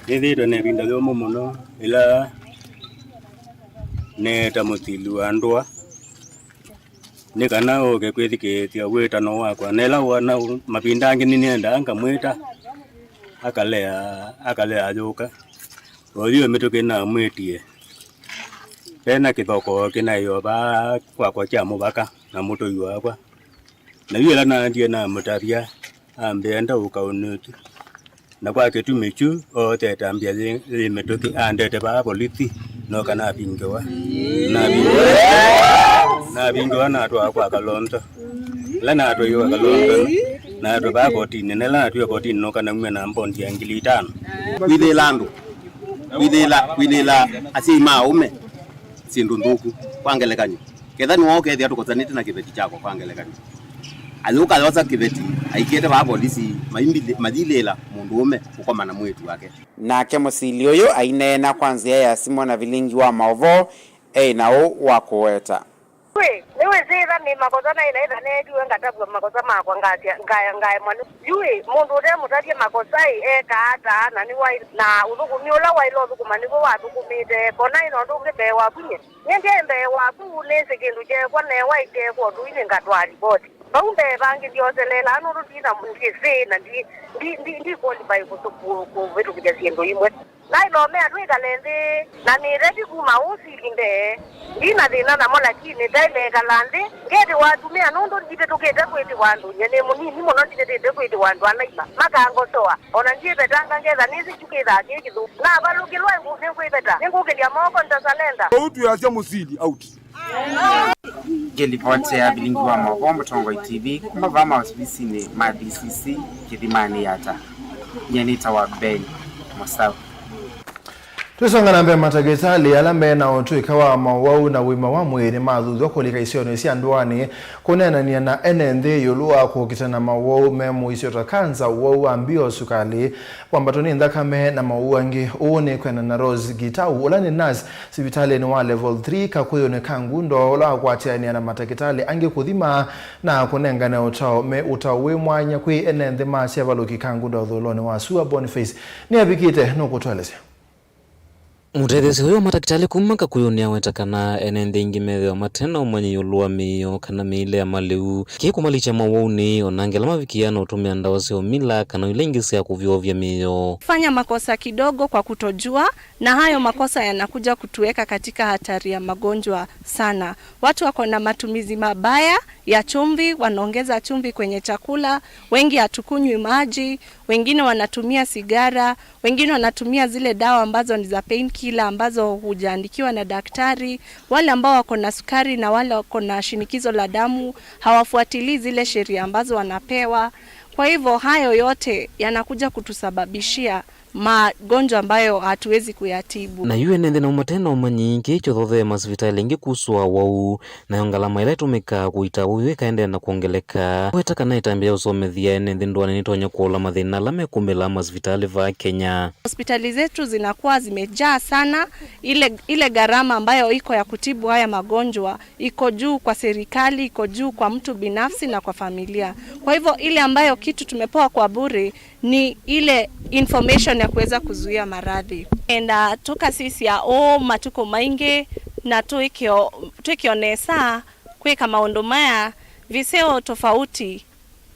Nĩthĩĩtwe na ĩvinda yũmũ mũno ĩla neeta mũsili wa ndũa nĩ kana ũke kwĩthukĩĩsya wĩtano wakwa. Na ĩla wona mavinda angĩ nĩnĩendaa ngamwĩta, akalea, akalea ayũka. Oyu mĩtũkĩ namwĩtie, ve na kĩthokoo kĩnaĩ o vaa kwakwa kya mũvaka na mũtũi wakwa. Na yu ĩla naendie namũtavya, ambĩa ndaũka ũnũtu. Na kwa kĩtumi kyu, oote ĩtambya yĩ, yĩ mĩtũkĩ, andete vaa volisi, nooka navingĩwa. Navingĩwa, navingĩwa natwawa kwa Kalonzo. Ĩla natwaiwe kwa Kalonzo, natwe vaa kotinĩ. Na ĩla natwaiwe kotinĩ, nooka naumya na mbondi ya ngili itano. Kwĩthĩĩla andũ, kwĩthĩĩla, kwĩthĩĩla asyai ma aũme syĩndũ nthũku. Kwa ngelekany'o, ketha nĩwe ũkethĩa tũkosanĩte na kĩveti kyakwa, kwa ngelekany'o, ayũka yosa kĩveti, aikĩte vaa volisi, maimbili-, mayilĩĩla mũndũũme kũkoma na mwĩĩtu wake. Nake mũsili ũyũ aineena kwa nzĩa ya simũ na vilingi wa maũvoo, eĩ na ũũ wa kũweta. Yu ĩ, nĩwĩsĩ ĩtha nĩ makosa naĩ, na ĩtha neetiwe ngatavw'a makosa makwa, ngasya, ngaya, ngaemwa nĩ. Yu ĩ, mũndũ ũtemũtavye makosa ĩ, ekaa ata? Na nĩwaĩ, na ũthũkũmi ũla waĩle ũthũkũma nĩw'o wathũkũmĩte. Kona ĩ na ũndũ ũngĩ mbee waku nyie? Nyie ndyaĩ mbee waku, nĩsĩ kĩndũ kyeekwa, neewa ĩkeekwa ũndũ ũu nĩngatwaa livoti. Vau mbee vangĩ ndyoseleelaa nũndũ ndi na, ndyĩsĩ na ndi, ndi, ndi, ndi qualify kũsũ-, kũ-, kũvĩtũkĩthya syĩndũ imwe. Nailomea twĩkale nthĩ, na nĩ ready kuma ũsili mbee. Ndi na thĩna namo, lakini ndaĩ neekala nthĩ, ngethĩwa atumĩa, nũndũ ndivĩtũkĩte kwĩtĩwa andũ. Nyie nĩ mũnini mũno, ndivĩtĩte kwĩtĩwa andũ ala ima makangosoa. O na ndyĩvetanga, ngetha nĩsĩ kyu kĩthaa kĩĩ kĩthũku. Navalũkĩlwa, nĩngwĩveta, nĩngũkĩlya moko, ntasalenda. Ũu twĩasya mũsili out. Ngĩlivoti ya vilingi wa maũvoo Mũtongoi T V kuma vaa maovisinĩ ma D C C Kĩthimanĩ Yatta, nyie nĩtawa Ben Mũsaũ. Tũsonga na mbee, matakĩtalĩ ala me na ũtũĩka wa mawau na ũima wa mwĩĩ nĩmathuthw'a kũlika isionĩ sya ndũanĩ kũneenany'a na ene nthĩ ĩũlũ wa kũkitana mawau me mũisyo ta kanza, ũwau wa mbio, sukalĩ, kwambatwa nĩ nthakame na mawau angĩ. Ũũ nĩ kwenda na Rose Gitau, ũla nĩ nurse sivitalĩnĩ wa Level three Kakũyũnĩ ka Ngundo, ũla wakwatĩanĩa na matakĩtalĩ angĩ kũthima na kũnengane ũtao, me ũtao wĩ mwanya kwĩ ene nthĩ ma Kyavalũki ka Ngundo ũthũũlonĩ wa sua. Boniface nĩavikĩte, nũkũtũelesya. Mũtetheesya ũyũ wa matakĩtalĩ kuma Kakũyũnĩ aweta kana ene nthĩ aingĩ methĩawa mate na ũmanyi ĩũlũ wa mĩio kana mĩile ya malĩu, kĩĩ kũmalikya mawaunĩ, o na angĩ ala mavikĩaa na ũtũmĩa ndawa sya ũmila kana ila ingĩ sya kũvyũvya mĩio. Fanya makosa kidogo kwa kutojua, na hayo makosa yanakuja kutuweka katika hatari ya magonjwa sana. Watu wako na matumizi mabaya ya chumvi, wanaongeza chumvi kwenye chakula, wengi hatukunywi maji, wengine wanatumia sigara, wengine wanatumia zile dawa ambazo ni za painkiller ambazo hujaandikiwa na daktari. Wale ambao wako na sukari na wale wako na shinikizo la damu hawafuatilii zile sheria ambazo wanapewa. Kwa hivyo, hayo yote yanakuja kutusababishia magonjwa ambayo hatuwezi kuyatibu. Na yu ene nthĩ nao mate na ũmanyi, kĩĩ kyothothee masivitalĩ aingĩ kusũa wau, nayo ngalama ĩla ĩtũmĩkaa kũita wau ĩkaendeea na kwongeleka. Weta kana ĩtambya ya ũsomethya ene nthĩ ndũanĩ nĩtonya kũaũla mathĩna ala mekũmĩlaa masivitalĩ vaa Kenya. Hospitali zetu zinakuwa zimejaa sana, ile, ile gharama ambayo iko ya kutibu haya magonjwa iko juu kwa serikali, iko juu kwa mtu binafsi na kwa familia. Kwa hivyo, ile ambayo kitu tumepewa kwa bure ni ile information ya kuweza kuzuia maradhi. Enda tũkasisya ũũ matukũ maingĩ na twĩkĩo, twĩkĩo nesa kwĩka maũndũ maya viseo tofauti,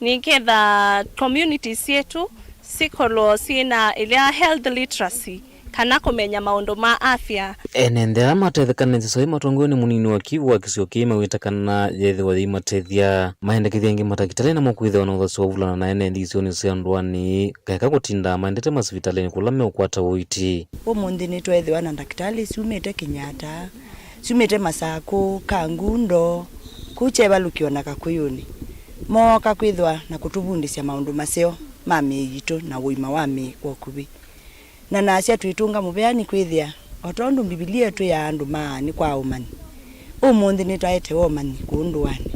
nĩketha communities syetu sikolwo syĩna ĩlya health literacy, kana kũmenya maũndũ ma afya. Ene nthĩ ala matethekanĩtye soi matongoew'e nĩ mũnini wa kiwu wa kĩsio kĩĩ mawĩta kana yĩthĩwa yĩimatethya. Maendekethya angĩ matakĩtalĩ namo kwĩthĩwa na ũthasyo wa ũvulana na ene nthĩ isionĩ sya ndũanĩ, kaeka kũtindaa maendete masivitalĩnĩ kũla meũkwata ũiiti. Ũmũnthĩ nĩtweethĩwa na ndakĩtalĩ syumĩte Kenyatta, syumĩte Masakũ, Kangundo, kũu Kyevalũki o na Kakũyũnĩ. Mooka kwĩthĩwa na kũtũvundĩsya maũndũ maseo ma mĩĩ yitũ na ũima wa mĩĩ kwa ũkuvĩ. Na nasya twĩtũnga mũvea nĩkwĩthĩa, o tondũ Mbivilia ĩtwĩaa andũ maaanĩ kwa ũmanyi, ũmũnthĩ nĩtwaetewe ũmanyi kũũ ndũanĩ.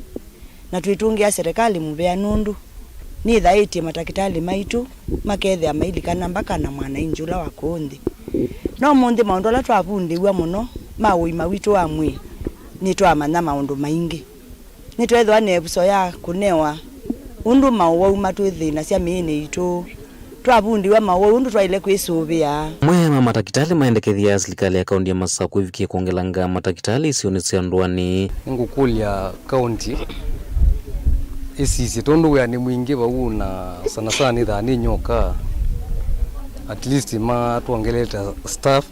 Na twĩtũngĩa serikali mũvea nũndũ nĩthaĩtye matakĩtalĩ maitũ makethĩa mailikana mbaka na mwananchi ũla wa kũũ nthĩ. No ũmũnthĩ maũndũ ala twavundĩw'a mũno ma ũima witũ wa mwĩĩ, nĩtwamanya maũndũ maingĩ. Nĩtweethĩwa na ĩvuso ya kũnewa ũndũ maũwau matwĩthĩnasya mĩĩnĩ yitũ. Twavundĩw'a maũwau ũndũ twaĩle kwĩsũvĩa. Amwe ma matakĩtalĩ maendekethya silikalĩ ya kaũntĩ ya Masakũ ĩvikie kwongelanga matakĩtalĩ isionĩ sya ndũanĩ. Nĩngũkũlya kaũntĩ ĩsisye, tondũ wĩa nĩ mwingĩ vau, na sana sana nĩthaa nĩ nyoka, at least matwongelete staff,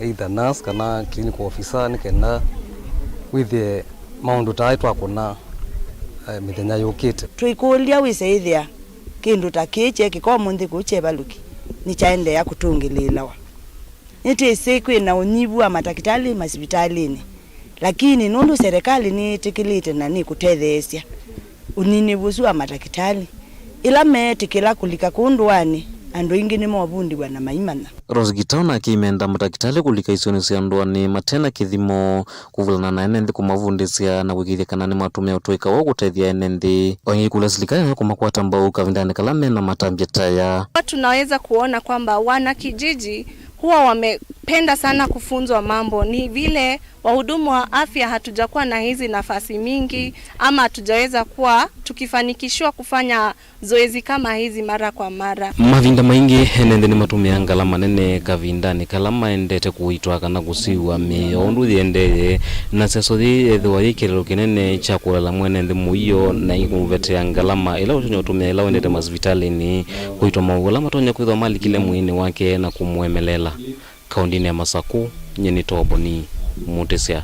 either nurse kana clinical officer, nĩ kenda wĩthĩe maũndũ ta aĩ twakũna, eh, mĩthenya yũkĩte. Twĩkũlya wĩse ĩthĩa kĩndũ ta kĩĩ kyeekĩka ũmũnthĩ kũu Kyevalũki nĩkyaendeea kũtũngĩlĩĩlawa. Nĩtwĩsĩ kwĩ na ũnyivu wa matakĩtalĩ masivitalĩnĩ, lakini nũndũ serikali nĩyĩtĩkĩlĩte na nĩkũtetheesya ũninĩvu ũsu wa matakĩtalĩ, ĩla meetĩkĩla kũlika kũu ndũanĩ, andũ aingĩ nĩmovundĩw'a na maimanya. Rose Gitau nake aimenda matakĩtalĩ kũlika isionĩ sya ndũanĩ mate na kĩthimo, kũvulana na ene nthĩ kũmavundĩsya na kũĩkĩĩthya kana nĩmatũmĩa ũtũĩka woo kũtethya ene nthĩ. O ĩngĩ kũlya silikalĩ nĩkũmakwata mbau kavindanĩ kala me na matambya ta aya. Tunaweza kuona kwamba wanakijiji huwa wamependa sana kufunzwa mambo. Ni vile wahudumu wa afya hatujakuwa na hizi nafasi mingi, ama hatujaweza kuwa tukifanikishiwa kufanya zoezi kama hizi mara kwa mara. Mavinda maingĩ, ene nthĩ nĩmatũmĩaa ngalama nene kavindanĩ kala maendete kũitwa kana kũsiw'a mĩĩ o ũndũ yĩendee, na syaso yĩĩ yĩthĩwa yĩ kĩlĩlo kĩnene kya kũlela mwene nthĩ mũio na ĩngĩ kũmũvetea ngalama ĩla ũtonya ũtũmĩa ĩla wendete masivitalĩnĩ kũitwa maũwau ala matonya kwĩthwa malikile mwĩĩnĩ wake na kũmũemeleela. Kaũntĩnĩ ya Masakũ, nyie nĩ Toboni Mũtĩsya.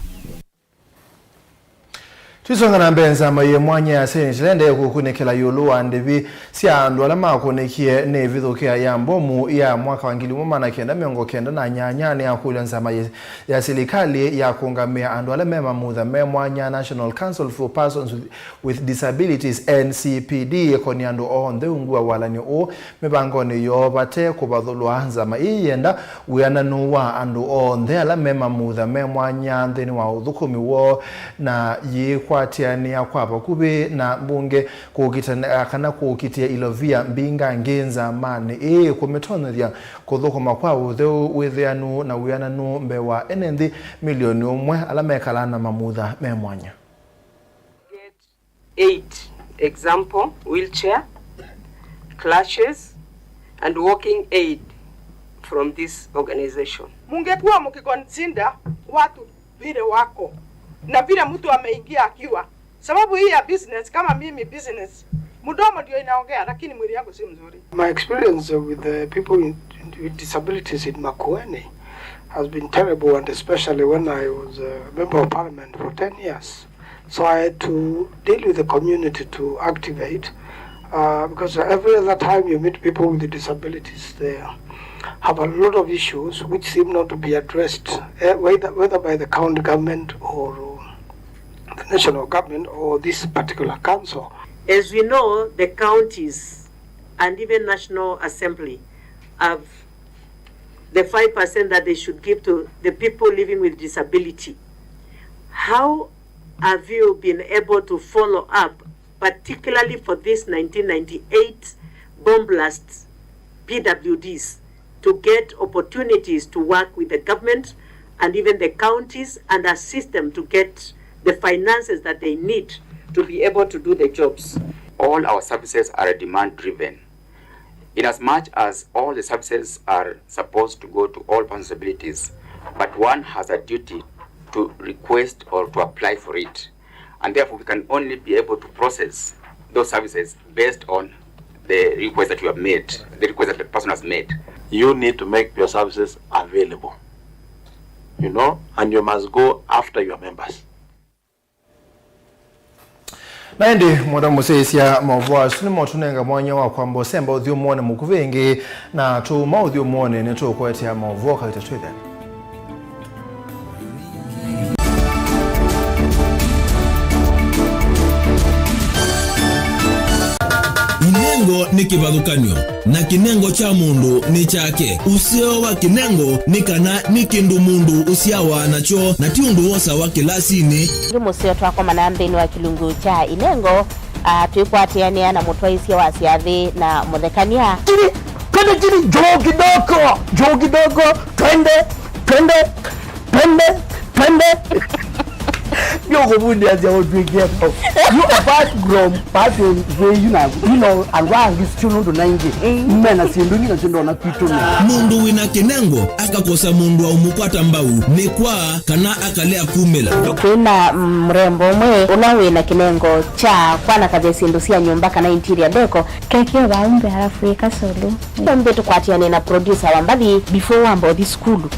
Tũisonga na mbee, nzama yĩ mwanya ya Senate ĩla ĩendee kũkunĩkĩla ĩũlũ wa ndĩvi sya andũ ala makũnĩkie nĩ ĩvithũkĩa ya mbomu ya mwaka wa ngili ĩmwe maana kenda mĩongo kenda na nyanya nĩyakũlya nzama ya, ya silikalĩ ya kũũngamĩa andũ ala me mamutha me mwanya, National Council for Persons with, with Disabilities, N C P D, ĩkonie andũ onthe ungu wa walany'o ũũ mĩvangonĩ yoo vate kũvathũlwa. Nzama ĩĩ yĩenda wĩananu wa andũ onthe ala me mamutha me mwanya nthĩnĩ wa ũthũkũmi woo, na yĩkwatĩanĩa kwa vakuvĩ na mbunge kũkitana kana kũkitĩa ilovia mbingangĩ nzamanĩ ĩĩ, kũmĩtonyethya kũthũkũma kwa ũtheu, wĩthĩanu na wĩananu mbee wa ene nthĩ milioni ũmwe ala mekalaa na mamutha me mwanya. Get aid, example, wheelchair, crutches, and walking aid from this organization. Mungekuwa mkiconsider watu vile wako na vile mtu ameingia akiwa, sababu hii ya business, kama mimi business, mdomo ndio inaongea, lakini mwili yangu si mzuri. My experience with the people in, with disabilities in Makueni has been terrible, and especially when I was a member of parliament for ten years. So I had to deal with the community to activate, uh, because every other time you meet people with disabilities, they have a lot of issues which seem not to be addressed, eh, whether, whether by the county government or the national government or this particular council. As we know, the counties and even National Assembly have the five percent that they should give to the people living with disability. How have you been able to follow up, particularly for this nineteen ninety-eight bomb blast P W Ds, to get opportunities to work with the government and even the counties and assist them to get the finances that they need to be able to do the jobs? All our services are demand driven. In as much as all the services are supposed to go to all persons with disabilities, but one has a duty to request or to apply for it. And therefore, we can only be able to process those services based on the request that you have made, the request that the person has made. You need to make your services available, you know, and you must go after your members. Na ĩndĩ, mwenda mũsyaĩĩsya maũvoo asu nĩmo tũnenga mwanya wa kwamba ũsemba ũthyũmũonĩ mũkuvĩ ĩngĩ, na tũuma ũthyũmũonĩ nĩtũkũetea maũvoo kavita twĩthĩane. Inengo nĩ kĩvathũkany'o, na kĩnengo kya mũndũ nĩ kyake. Ũseo wa kĩnengo nĩ kana nĩ kĩndũ mũndũ ũsyawa nakyo, na ti ũndũ wosawa kĩlasinĩ. Ĩngĩ mũseo twakomana nthĩnĩ wa kĩlungu kya inengo, ah, twĩkwatĩanĩa na mũtwaĩsya wa syathĩ na mũthekany'a. Chini, twende chini, juu kidogo, juu kidogo, twende, twende, twende, twende. Nĩũkũvundĩasya ũtw'ĩkie. You, apart from pathway yu na, you know, andũ angĩ still nũndũ na ingĩ mena syĩndũ ingĩ nasyo ndona kwitũ nĩ. Mũndũ wĩna kĩnengo akakosa mũndũ wa ũmũkwata mbau nĩ kwa kana akalea kumĩla. Twĩ na, mm, mrembo ũmwe ũla wĩna kĩnengo kya kwanakavya syĩndũ sya nyũmba kana interior decor. Keke waumbe halafu ĩka solo. Ũmbe tũkwatĩane na producer wa mbathi before wamba ũthi sukulu.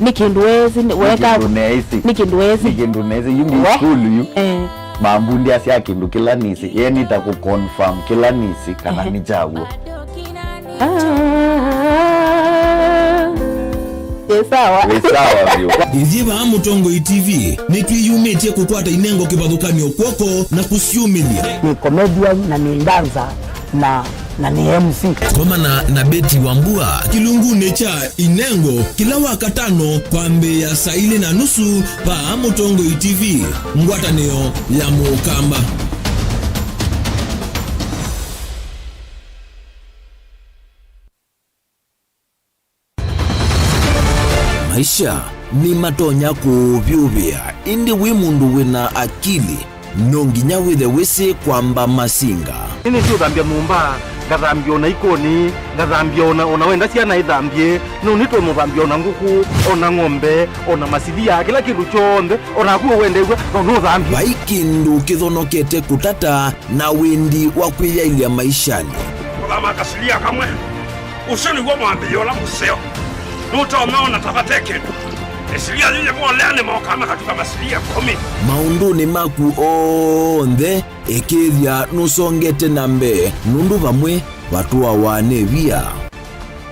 Nĩ kĩndũ wezi, nĩ weka, kĩndũ neĩsĩ. Nĩ kĩndũ wezi. Nĩ kĩndũ neĩsĩ. Yu ndi sukulu yu. Eh. Mambundĩasya kĩndũ kĩla nĩsĩ. Ye nĩta kũ confirm kĩla nĩsĩ kana nĩ kyaw'o. Ah, ĩ sawa. Wĩ sawa vyũ. Ithyĩ vaa Mũtongoi T V nĩtwĩyumĩtye kũkwata inengo kĩvathũkany'o kw'oko na kũsyumĩlya. Nĩ comedian na nĩ dancer na, na nĩ M C. Komana na Betty Wambua kĩlungunĩ kya Inengo kĩla Wakatano kwambĩĩa saa ilĩ na nusu vaa Mũtongoi T V, ngwatanĩo ya Mũkamba. Maisha nĩmatonya kũũvyũvĩa, ĩndĩ wĩ mũndũ wĩna akili, no nginya wĩthe wĩsĩ kwamba masinga. Nĩnĩsĩ ũthambya nyũmba, ngathambya ona ikoni, ngathambya ona, ona wenda syana ithambye, no nĩtwe mũthambya ona ngũkũ, ona ng'ombe, ona masilia, kĩla kĩndũ kyonthe, ona naku ũwendeew'a, no nũthambye. Vai kĩndũ kĩthonokete kũtata na wendi wa kwĩyaĩlya maishanĩ. Kũthama kasilia kamwe. Ũsu nĩw'o mwambĩĩo ũla mũseo. Nũtonya ona ta vate kĩndũ. Ĩsilia yĩyĩ moleanĩ mokaa makatuka masilia ĩkũmi. Maũndũnĩ maku onthe, ĩkĩĩthya nũsongete na mbee, nũndũ vamwe vatũawa nĩ via.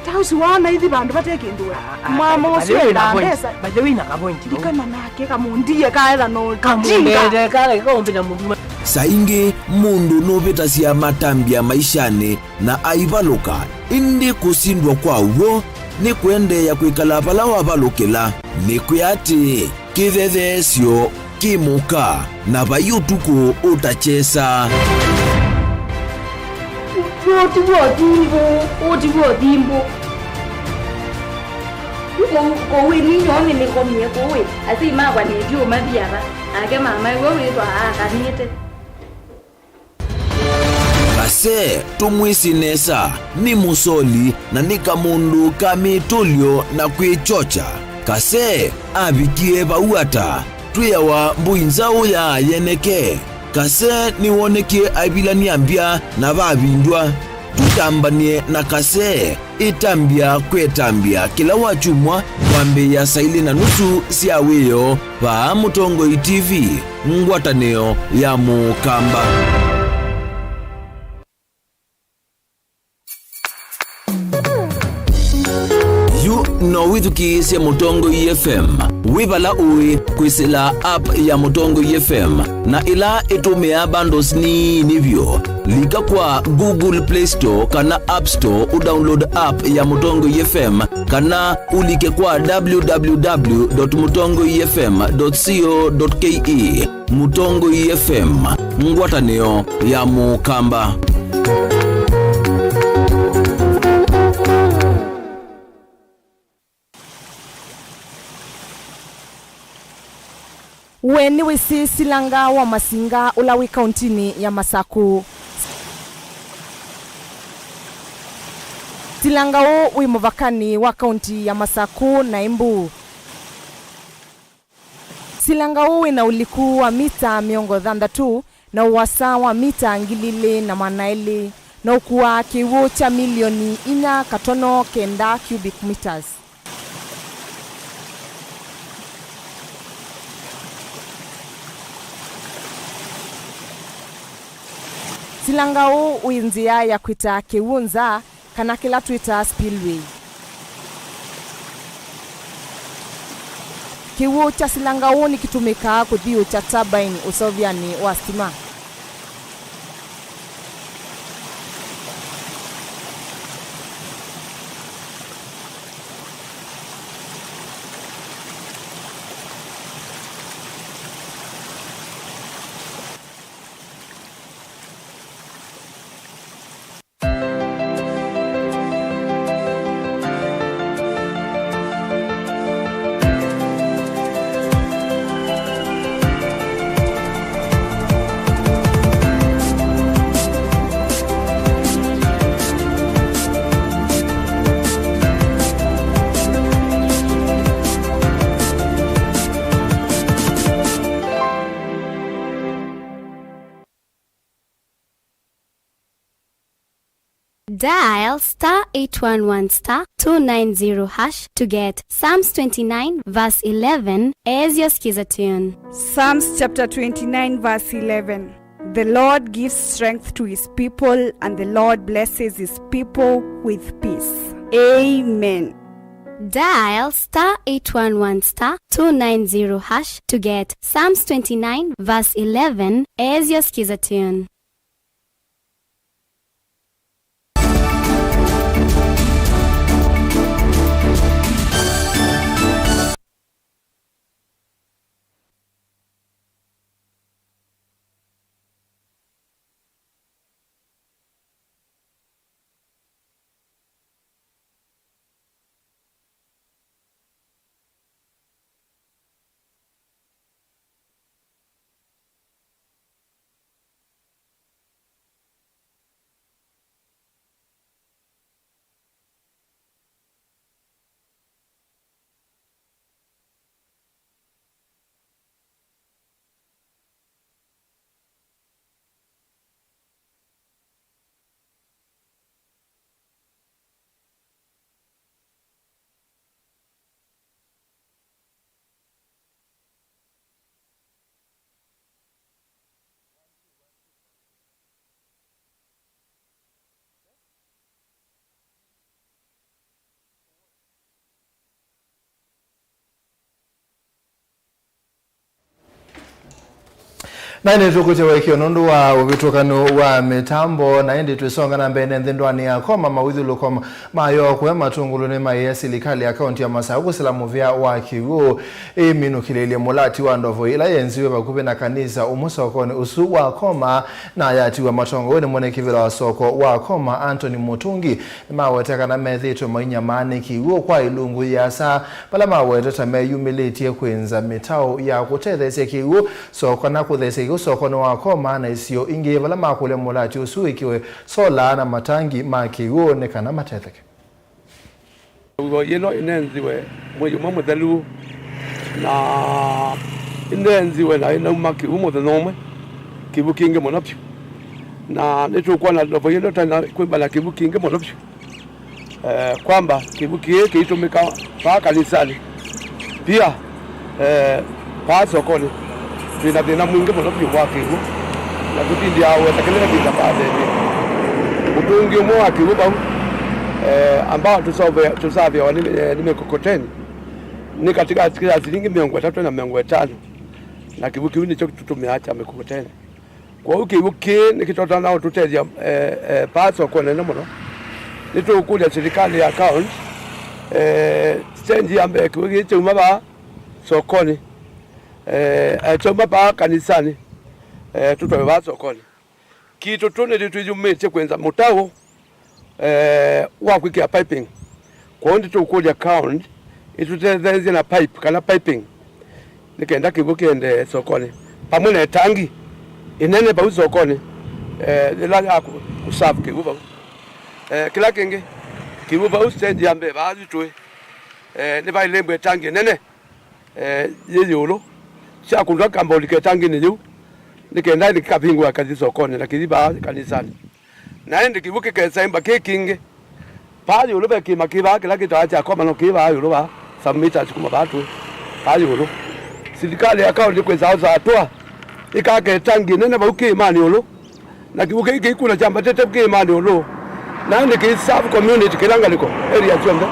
Ta ũsu waona ithi vandũ vate kĩndũ we. Ah, ah, mwamo by the ũsu way, endaa na point, mbesa. By the way, na ka point, no? Ndikana nake kamũndie kaetha no. Kamũndie jinga. Kala kaumbĩla mũndũ. Saa ingĩ mũndũ nũvĩtasya matambya maishanĩ na aivalũka, ĩndĩ kũsindwa kwa w'o nĩ kũendeea kwĩkala vala wavalũkĩla. Nĩkwĩa atĩĩ, kĩthetheesyo kĩ mũka, na vai ũtukũ ũtakyesa. Ũũ ti w'o thimbũ, ũũ ti w'o thimbũ. Kũu, kũu ĩ ninyoo nĩnĩkomie kũu ĩ, asyai makwa nĩtyu ũmathi ava, nake mama ĩw'o wĩthwa aakanĩte. Kase, tũmwĩsĩ nesa, nĩ mũsoli na nĩ kamũndũ ka mĩtũlyo na kwĩkyokya. Kase avikie vau ata? Twĩawa mbũi nzaũ ya yeneke. Kase nĩwonekie aivilany'a mbya na vavindwa. Tũtambany'e na Kase. Ĩtambya kwĩ ĩtambya kĩla wakyumwa kwambĩĩa saa ilĩ na nusu sya wĩoo vaa Mũtongoi T V, ngwatanĩo ya Mũkamba. Yu no wĩthukĩĩsye Mũtongoi F M wĩ vala ũĩ kwĩsĩla app ya Mũtongoi F M na ĩla ĩtũmĩaa bundles nini vyũ. Lika kwa Google Play Store kana App Store ũdownload app ya Mũtongoi F M, kana ũlike kwa w w w dot mũtongoi f m dot co dot k e. Mũtongoi F M, ngwatanĩo ya Mũkamba. We nĩwĩsĩ Silanga wa Masinga ũla wĩ kauntinĩ ya Masakũ? Silanga ũũ wĩ mũvakanĩ wa kaunti ya Masakũ na Embu. Silanga ũũ wĩ na ũliku wa mita mĩongo thanthatũ na ũasa wa mita ngili ilĩ na maana elĩ, na ũkuaa kĩw'ũ kya milioni inya katono kenda cubic meters. Silanga ũũ wĩ nzĩa ya kwĩta kĩw'ũ nza, kana kĩla twĩtaa spillway. Kĩw'ũ kya Silanga ũũ nĩkĩtũmĩkaa kũthiũũkya turbine ũseũvyanĩ wa sitima. Dial star eight one one star two nine zero hash to get Psalms twenty-nine verse eleven as your Skiza tune. Psalms chapter twenty-nine verse eleven. The Lord gives strength to his people, and the Lord blesses his people with peace. Amen. Dial star eight one one star two nine zero hash to get Psalms twenty-nine verse eleven as your Skiza tune. Na ĩndĩ tũkũtya ũekeo nũndũ wa ũvĩtũkanu wa mĩtambo, na ĩndĩ twĩsonga na mbee nthĩ ndũanĩ ya Koma, mawĩthyũlũko ma Yokwe matũngũlũ nĩmaĩe silikalĩ ya kaunti ya Masaku kũsĩla mũvĩa wa kĩw'ũ ĩminũkĩlĩlye mũlati wa ndovo ĩla yenziwe vakuvĩ na kanisa ũmwe sokonĩ ũsu wa Koma, na yatiwa matongoew'e nĩ mwene kĩvĩla wa soko wa Koma, Anthony Mũtũngi. Nĩmaweta kana methĩĩtwe mainyamaa nĩ kĩw'ũ kwa ilungu yĩasa, vala maweta ta meyumĩlĩtye kwĩnza mĩtaũ ya kũtetheesya kĩw'ũ soko na kũtheesya kĩw'ũ sokonĩ wa Koma na isio ingĩ, vala makũlya mũlati ũsu wĩkĩwe sola na matangi ma kĩw'ũ nĩ kana matetheke. Ndovo ĩno ĩnenziwe mwei ũmwe mũthelu, na ĩnenziwe na ĩnauma kĩw'ũ mũthenya ũmwe, kĩw'ũ kĩingĩ mũno vyũ. Na nĩtũkwona ndovo ĩno tena kwĩmba na kĩw'ũ kĩingĩ mũno vyũ. Eh, kwamba kĩw'ũ kĩĩ kĩitũmĩka vaa kanisanĩ. Pia, eh, vaa sokonĩ twĩ na thĩna mwingĩ mũno vyũ wa kĩw'ũ, na tũtindĩaa ũweta kĩla ĩvinda vaa thĩnĩ. Mũtũngi ũmwe wa kĩw'ũ vau, eh, ambao tũsave-, tũsavĩawa nĩ, eh, nĩ mĩkokoteni nĩ katĩkatĩ ya silingi mĩongo ĩtatũ na mĩongo ĩtano, na kĩw'ũ kĩu nĩkyo tũtũmĩaa kya mĩkokoteni. Kwoou kĩw'ũ kĩĩ nĩkĩtotana ũtũtethya, eh, eh, vaa soko nene mũno. Nĩtũkũlya silikalĩ ya county, eh, stage ya mbee kĩw'ũ kĩĩ kyauma vaa sokonĩ, eh, eh, kyauma vaa kanisanĩ, eh, tũtwae vaa sokonĩ. Kitũ tũ nĩtwĩyumĩtye kwĩnza mũtaũ eh, wa kwĩkĩa piping. Kwoou nĩtũkũlya county ĩtũtetheesye na pipe kana piping, nĩ kenda kĩw'ũ kĩendee sokonĩ, vamwe na ĩtangi ĩnene vau sokonĩ, eh, yĩla ya kũ-, kũserve kĩw'ũ vau. Eh, kĩla kĩngĩ, kĩw'ũ vau stage ya mbee vaa yu tũĩ, eh, nĩvaĩlĩmbwe ĩtangi ĩnene eh, yĩ ĩũlũ, sya kũndwa kamba ũlika ĩtanginĩ yĩu, nĩ kenda ĩndĩ kĩkavingũa kathi sokonĩ na kĩthi vaa kanisanĩ. Na ĩndĩ kĩw'ũ kĩkesemba kĩ kingĩ, vaa ĩũlũ ve kĩĩma kĩ vaa kĩla kĩtawa kya Koma, no kĩ vaa ĩũlũ vaa, some meters kuma vaa tũĩ, vaa ĩũlũ. Silikalĩ ya kaũntĩ kwĩsa osa atũa, ĩkaka ĩtangi ĩnene vau kĩĩmanĩ ĩũlũ, na kĩw'ũ kĩu kĩikuna kyambatĩte kĩĩmanĩ ĩũlũ, na ĩndĩ kĩiserve community kĩla ngalĩko, area syonthe.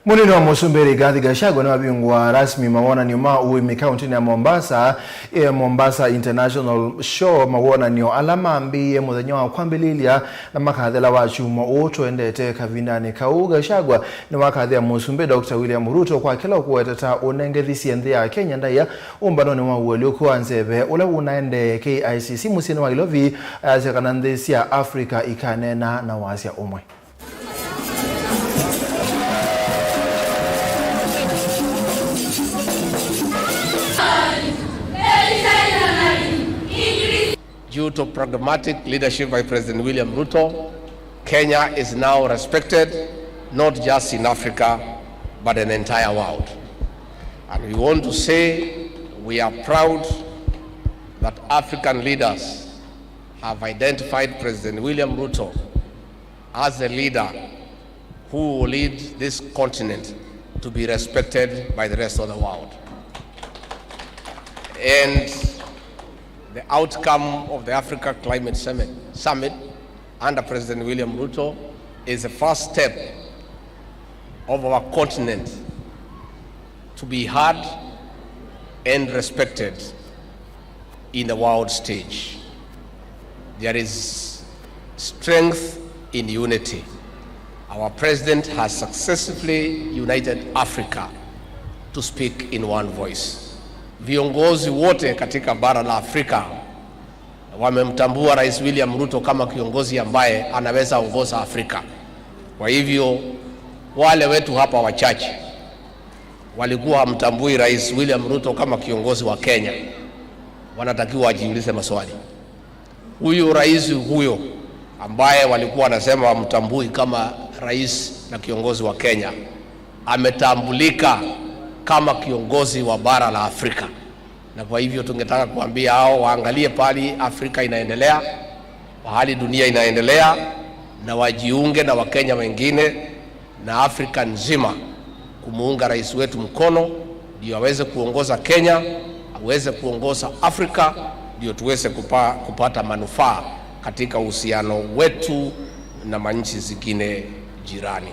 Mũnini wa mũsumbĩ Rigathi Gachagua nĩwavingũa rasmi mawonany'o ma ũĩmi kaũntĩnĩ ya Mombasa, eh, Mombasa International Show, mawonany'o ala mambĩĩe mũthenya wa kwambĩlĩlya na makathela wa kyumwa ũũ tũendete. Kavindanĩ kau, Gachagua nĩwakathĩa mũsumbĩ Doctor William Ruto kwa kĩla ũkũweta ta ũnengethisye nthĩ ya Kenya ndaĩa ũmbanonĩ wa ũalyũku wa nzeve ũla ũnaendee K I C C mũsyĩnĩ wa Ilovi, ayasya kana nthĩ sya Africa ikaneena na wasya ũmwe. Due to pragmatic leadership by President William Ruto, Kenya is now respected not just in Africa, but in the entire world. And we want to say we are proud that African leaders have identified President William Ruto as a leader who will lead this continent to be respected by the rest of the world. And the outcome of the Africa Climate Summit, Summit under President William Ruto is the first step of our continent to be heard and respected in the world stage. There is strength in unity. Our president has successfully united Africa to speak in one voice. Viongozi wote katika bara la Afrika wamemtambua Rais William Ruto kama kiongozi ambaye anaweza ongoza Afrika. Kwa hivyo, wale wetu hapa wachache walikuwa hamtambui Rais William Ruto kama kiongozi wa Kenya, wanatakiwa wajiulize maswali. Huyu rais huyo ambaye walikuwa wanasema wamtambui kama rais na kiongozi wa Kenya, ametambulika kama kiongozi wa bara la Afrika. Na kwa hivyo tungetaka kuambia hao waangalie pahali Afrika inaendelea, pahali dunia inaendelea, na wajiunge na Wakenya wengine na Afrika nzima kumuunga rais wetu mkono, ndio aweze kuongoza Kenya, aweze kuongoza Afrika, ndio tuweze kupa-, kupata manufaa katika uhusiano wetu na manchi zingine jirani.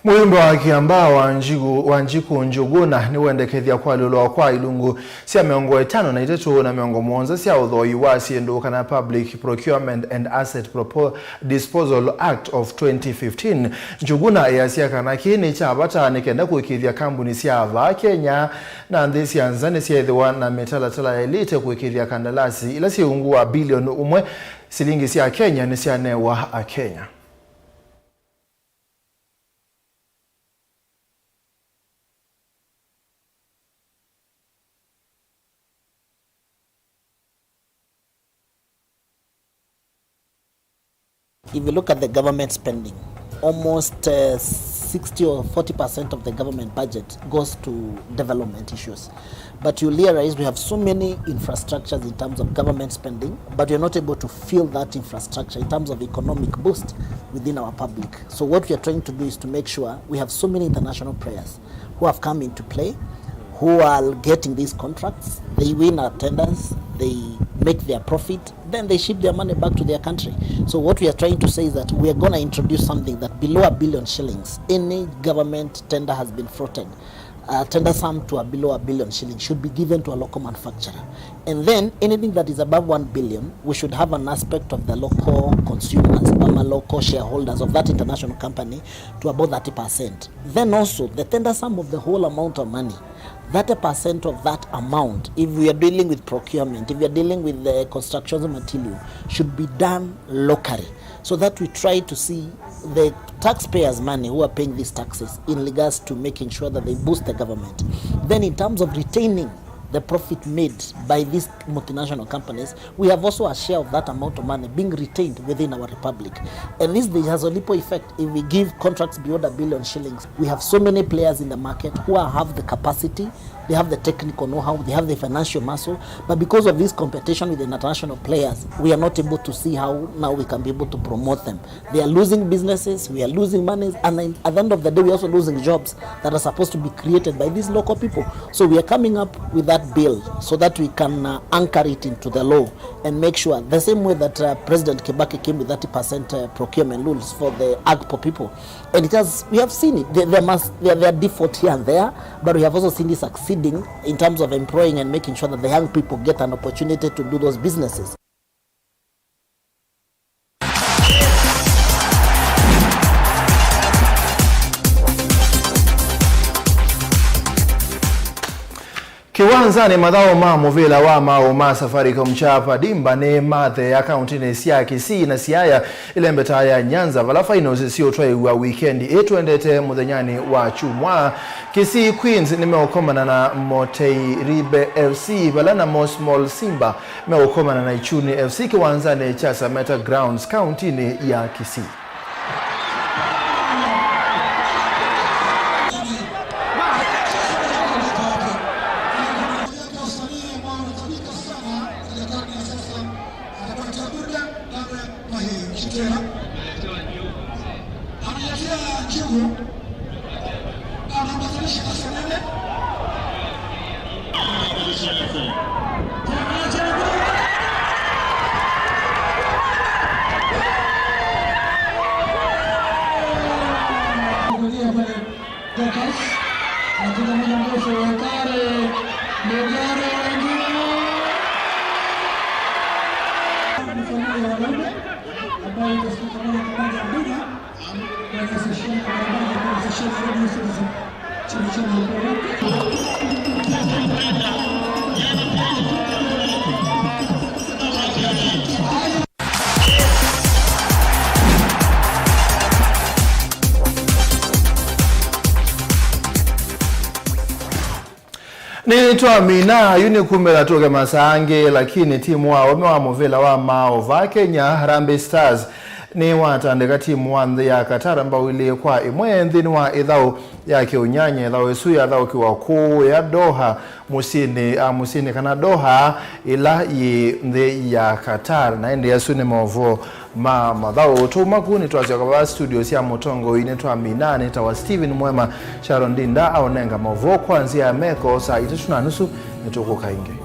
Mũyumbe wa Kĩambaa Wanjiku, Wanjiku Njuguna nĩwendekethya kwalũlwa kwa ilungu sya mĩongo ĩtano na itatũ na mĩongo mũonza sya ũthoi wa syĩndũ kana public Procurement and Asset Propo-, Disposal Act of twenty fifteen. Njuguna easya kana kĩĩ nĩ kya vata nĩ kenda kũĩkĩĩthya kambuni sya vaa Kenya na nthĩ sya nza nĩsyaĩthĩwa na mĩtalatala yaĩlĩte kũĩkĩĩthya kandalasi ila syĩ ungu wa bilioni ũmwe silingi sya Kenya nĩsyanewa Akenya. If you look at the government spending, almost uh, sixty or forty percent of the government budget goes to development issues. But you realize we have so many infrastructures in terms of government spending, but we are not able to fill that infrastructure in terms of economic boost within our public. So what we are trying to do is to make sure we have so many international players who have come into play, who are getting these contracts. They win our tenders, they make their profit, then they ship their money back to their country. So what we are trying to say is that we are gonna introduce something that below a billion shillings, any government tender has been floated, uh, tender sum to a below a billion shillings should be given to a local manufacturer. And then anything that is above one billion, we should have an aspect of the local consumers, ama local shareholders of that international company to about thirty percent. Then also, the tender sum of the whole amount of money, thirty percent of that amount, if we are dealing with procurement, if we are dealing with the construction material, should be done locally, so that we try to see the taxpayers' money who are paying these taxes in regards to making sure that they boost the government. Then in terms of retaining the profit made by these multinational companies, we have also a share of that amount of money being retained within our republic. And this, this has a ripple effect. If we give contracts beyond a billion shillings, we have so many players in the market who are, have the capacity, they have the technical know-how, they have the financial muscle, but because of this competition with the international players, we are not able to see how now we can be able to promote them. They are losing businesses, we are losing monies, and then at the end of the day, we are also losing jobs that are supposed to be created by these local people. So we are coming up with that bill so that we can uh, anchor it into the law and make sure the same way that uh, President Kibaki came with thirty percent uh, procurement rules for the AGPO people. And it has, we have seen it. There, there must, there, there are default here and there, but we have also seen it succeeding in terms of employing and making sure that the young people get an opportunity to do those businesses. Kĩwanzanĩ, mathaũ ma mũvĩla wa maaũ ma Safaricom kya Padimba nĩ matheea kaũntĩnĩ sya Kisii na Siaya, ĩlembeta ya Nyanza, vala finals siũtwaĩwa wikendi ĩĩ tũendete mũthenyanĩ wa kyumwa. Kisii Queens nĩmeũkomana na Motei Ribe F C, vala Namo Small Simba meũkomana na Ichuni F C kĩwanzanĩ kya Sameta Grounds, kaũntĩnĩ ya Kisii. Nĩtwamina yu nĩ kumĩla tũke masaa angĩ, lakini timu wa aũme wa mũvĩla wa maaũ vaa Kenya, Harambee Stars, nĩwatandĩka timu wa nthĩ ya Qatar mbao ilĩ kwa ĩmwe nthĩnĩ wa ĩthaũ ya kĩũnyanya. Ĩthaũ ĩsu yathaũkĩwa kũũ ya Doha, mũsyĩnĩ, a, mũsyĩnĩ kana Doha, ĩla yĩ nthĩ ya Qatar. Na ĩndĩ asu nĩ maũvoo ma mathaũ. Tũuma ku nĩtwasyoka vaa studio sya mũtongoi, nĩtwamina. Nĩtawa Steven Mwema. Sharon Ndinda aũnenga maũvoo kwa nzĩa ya meko saa itatũ na nusu. Nĩtũkũka ĩngĩ.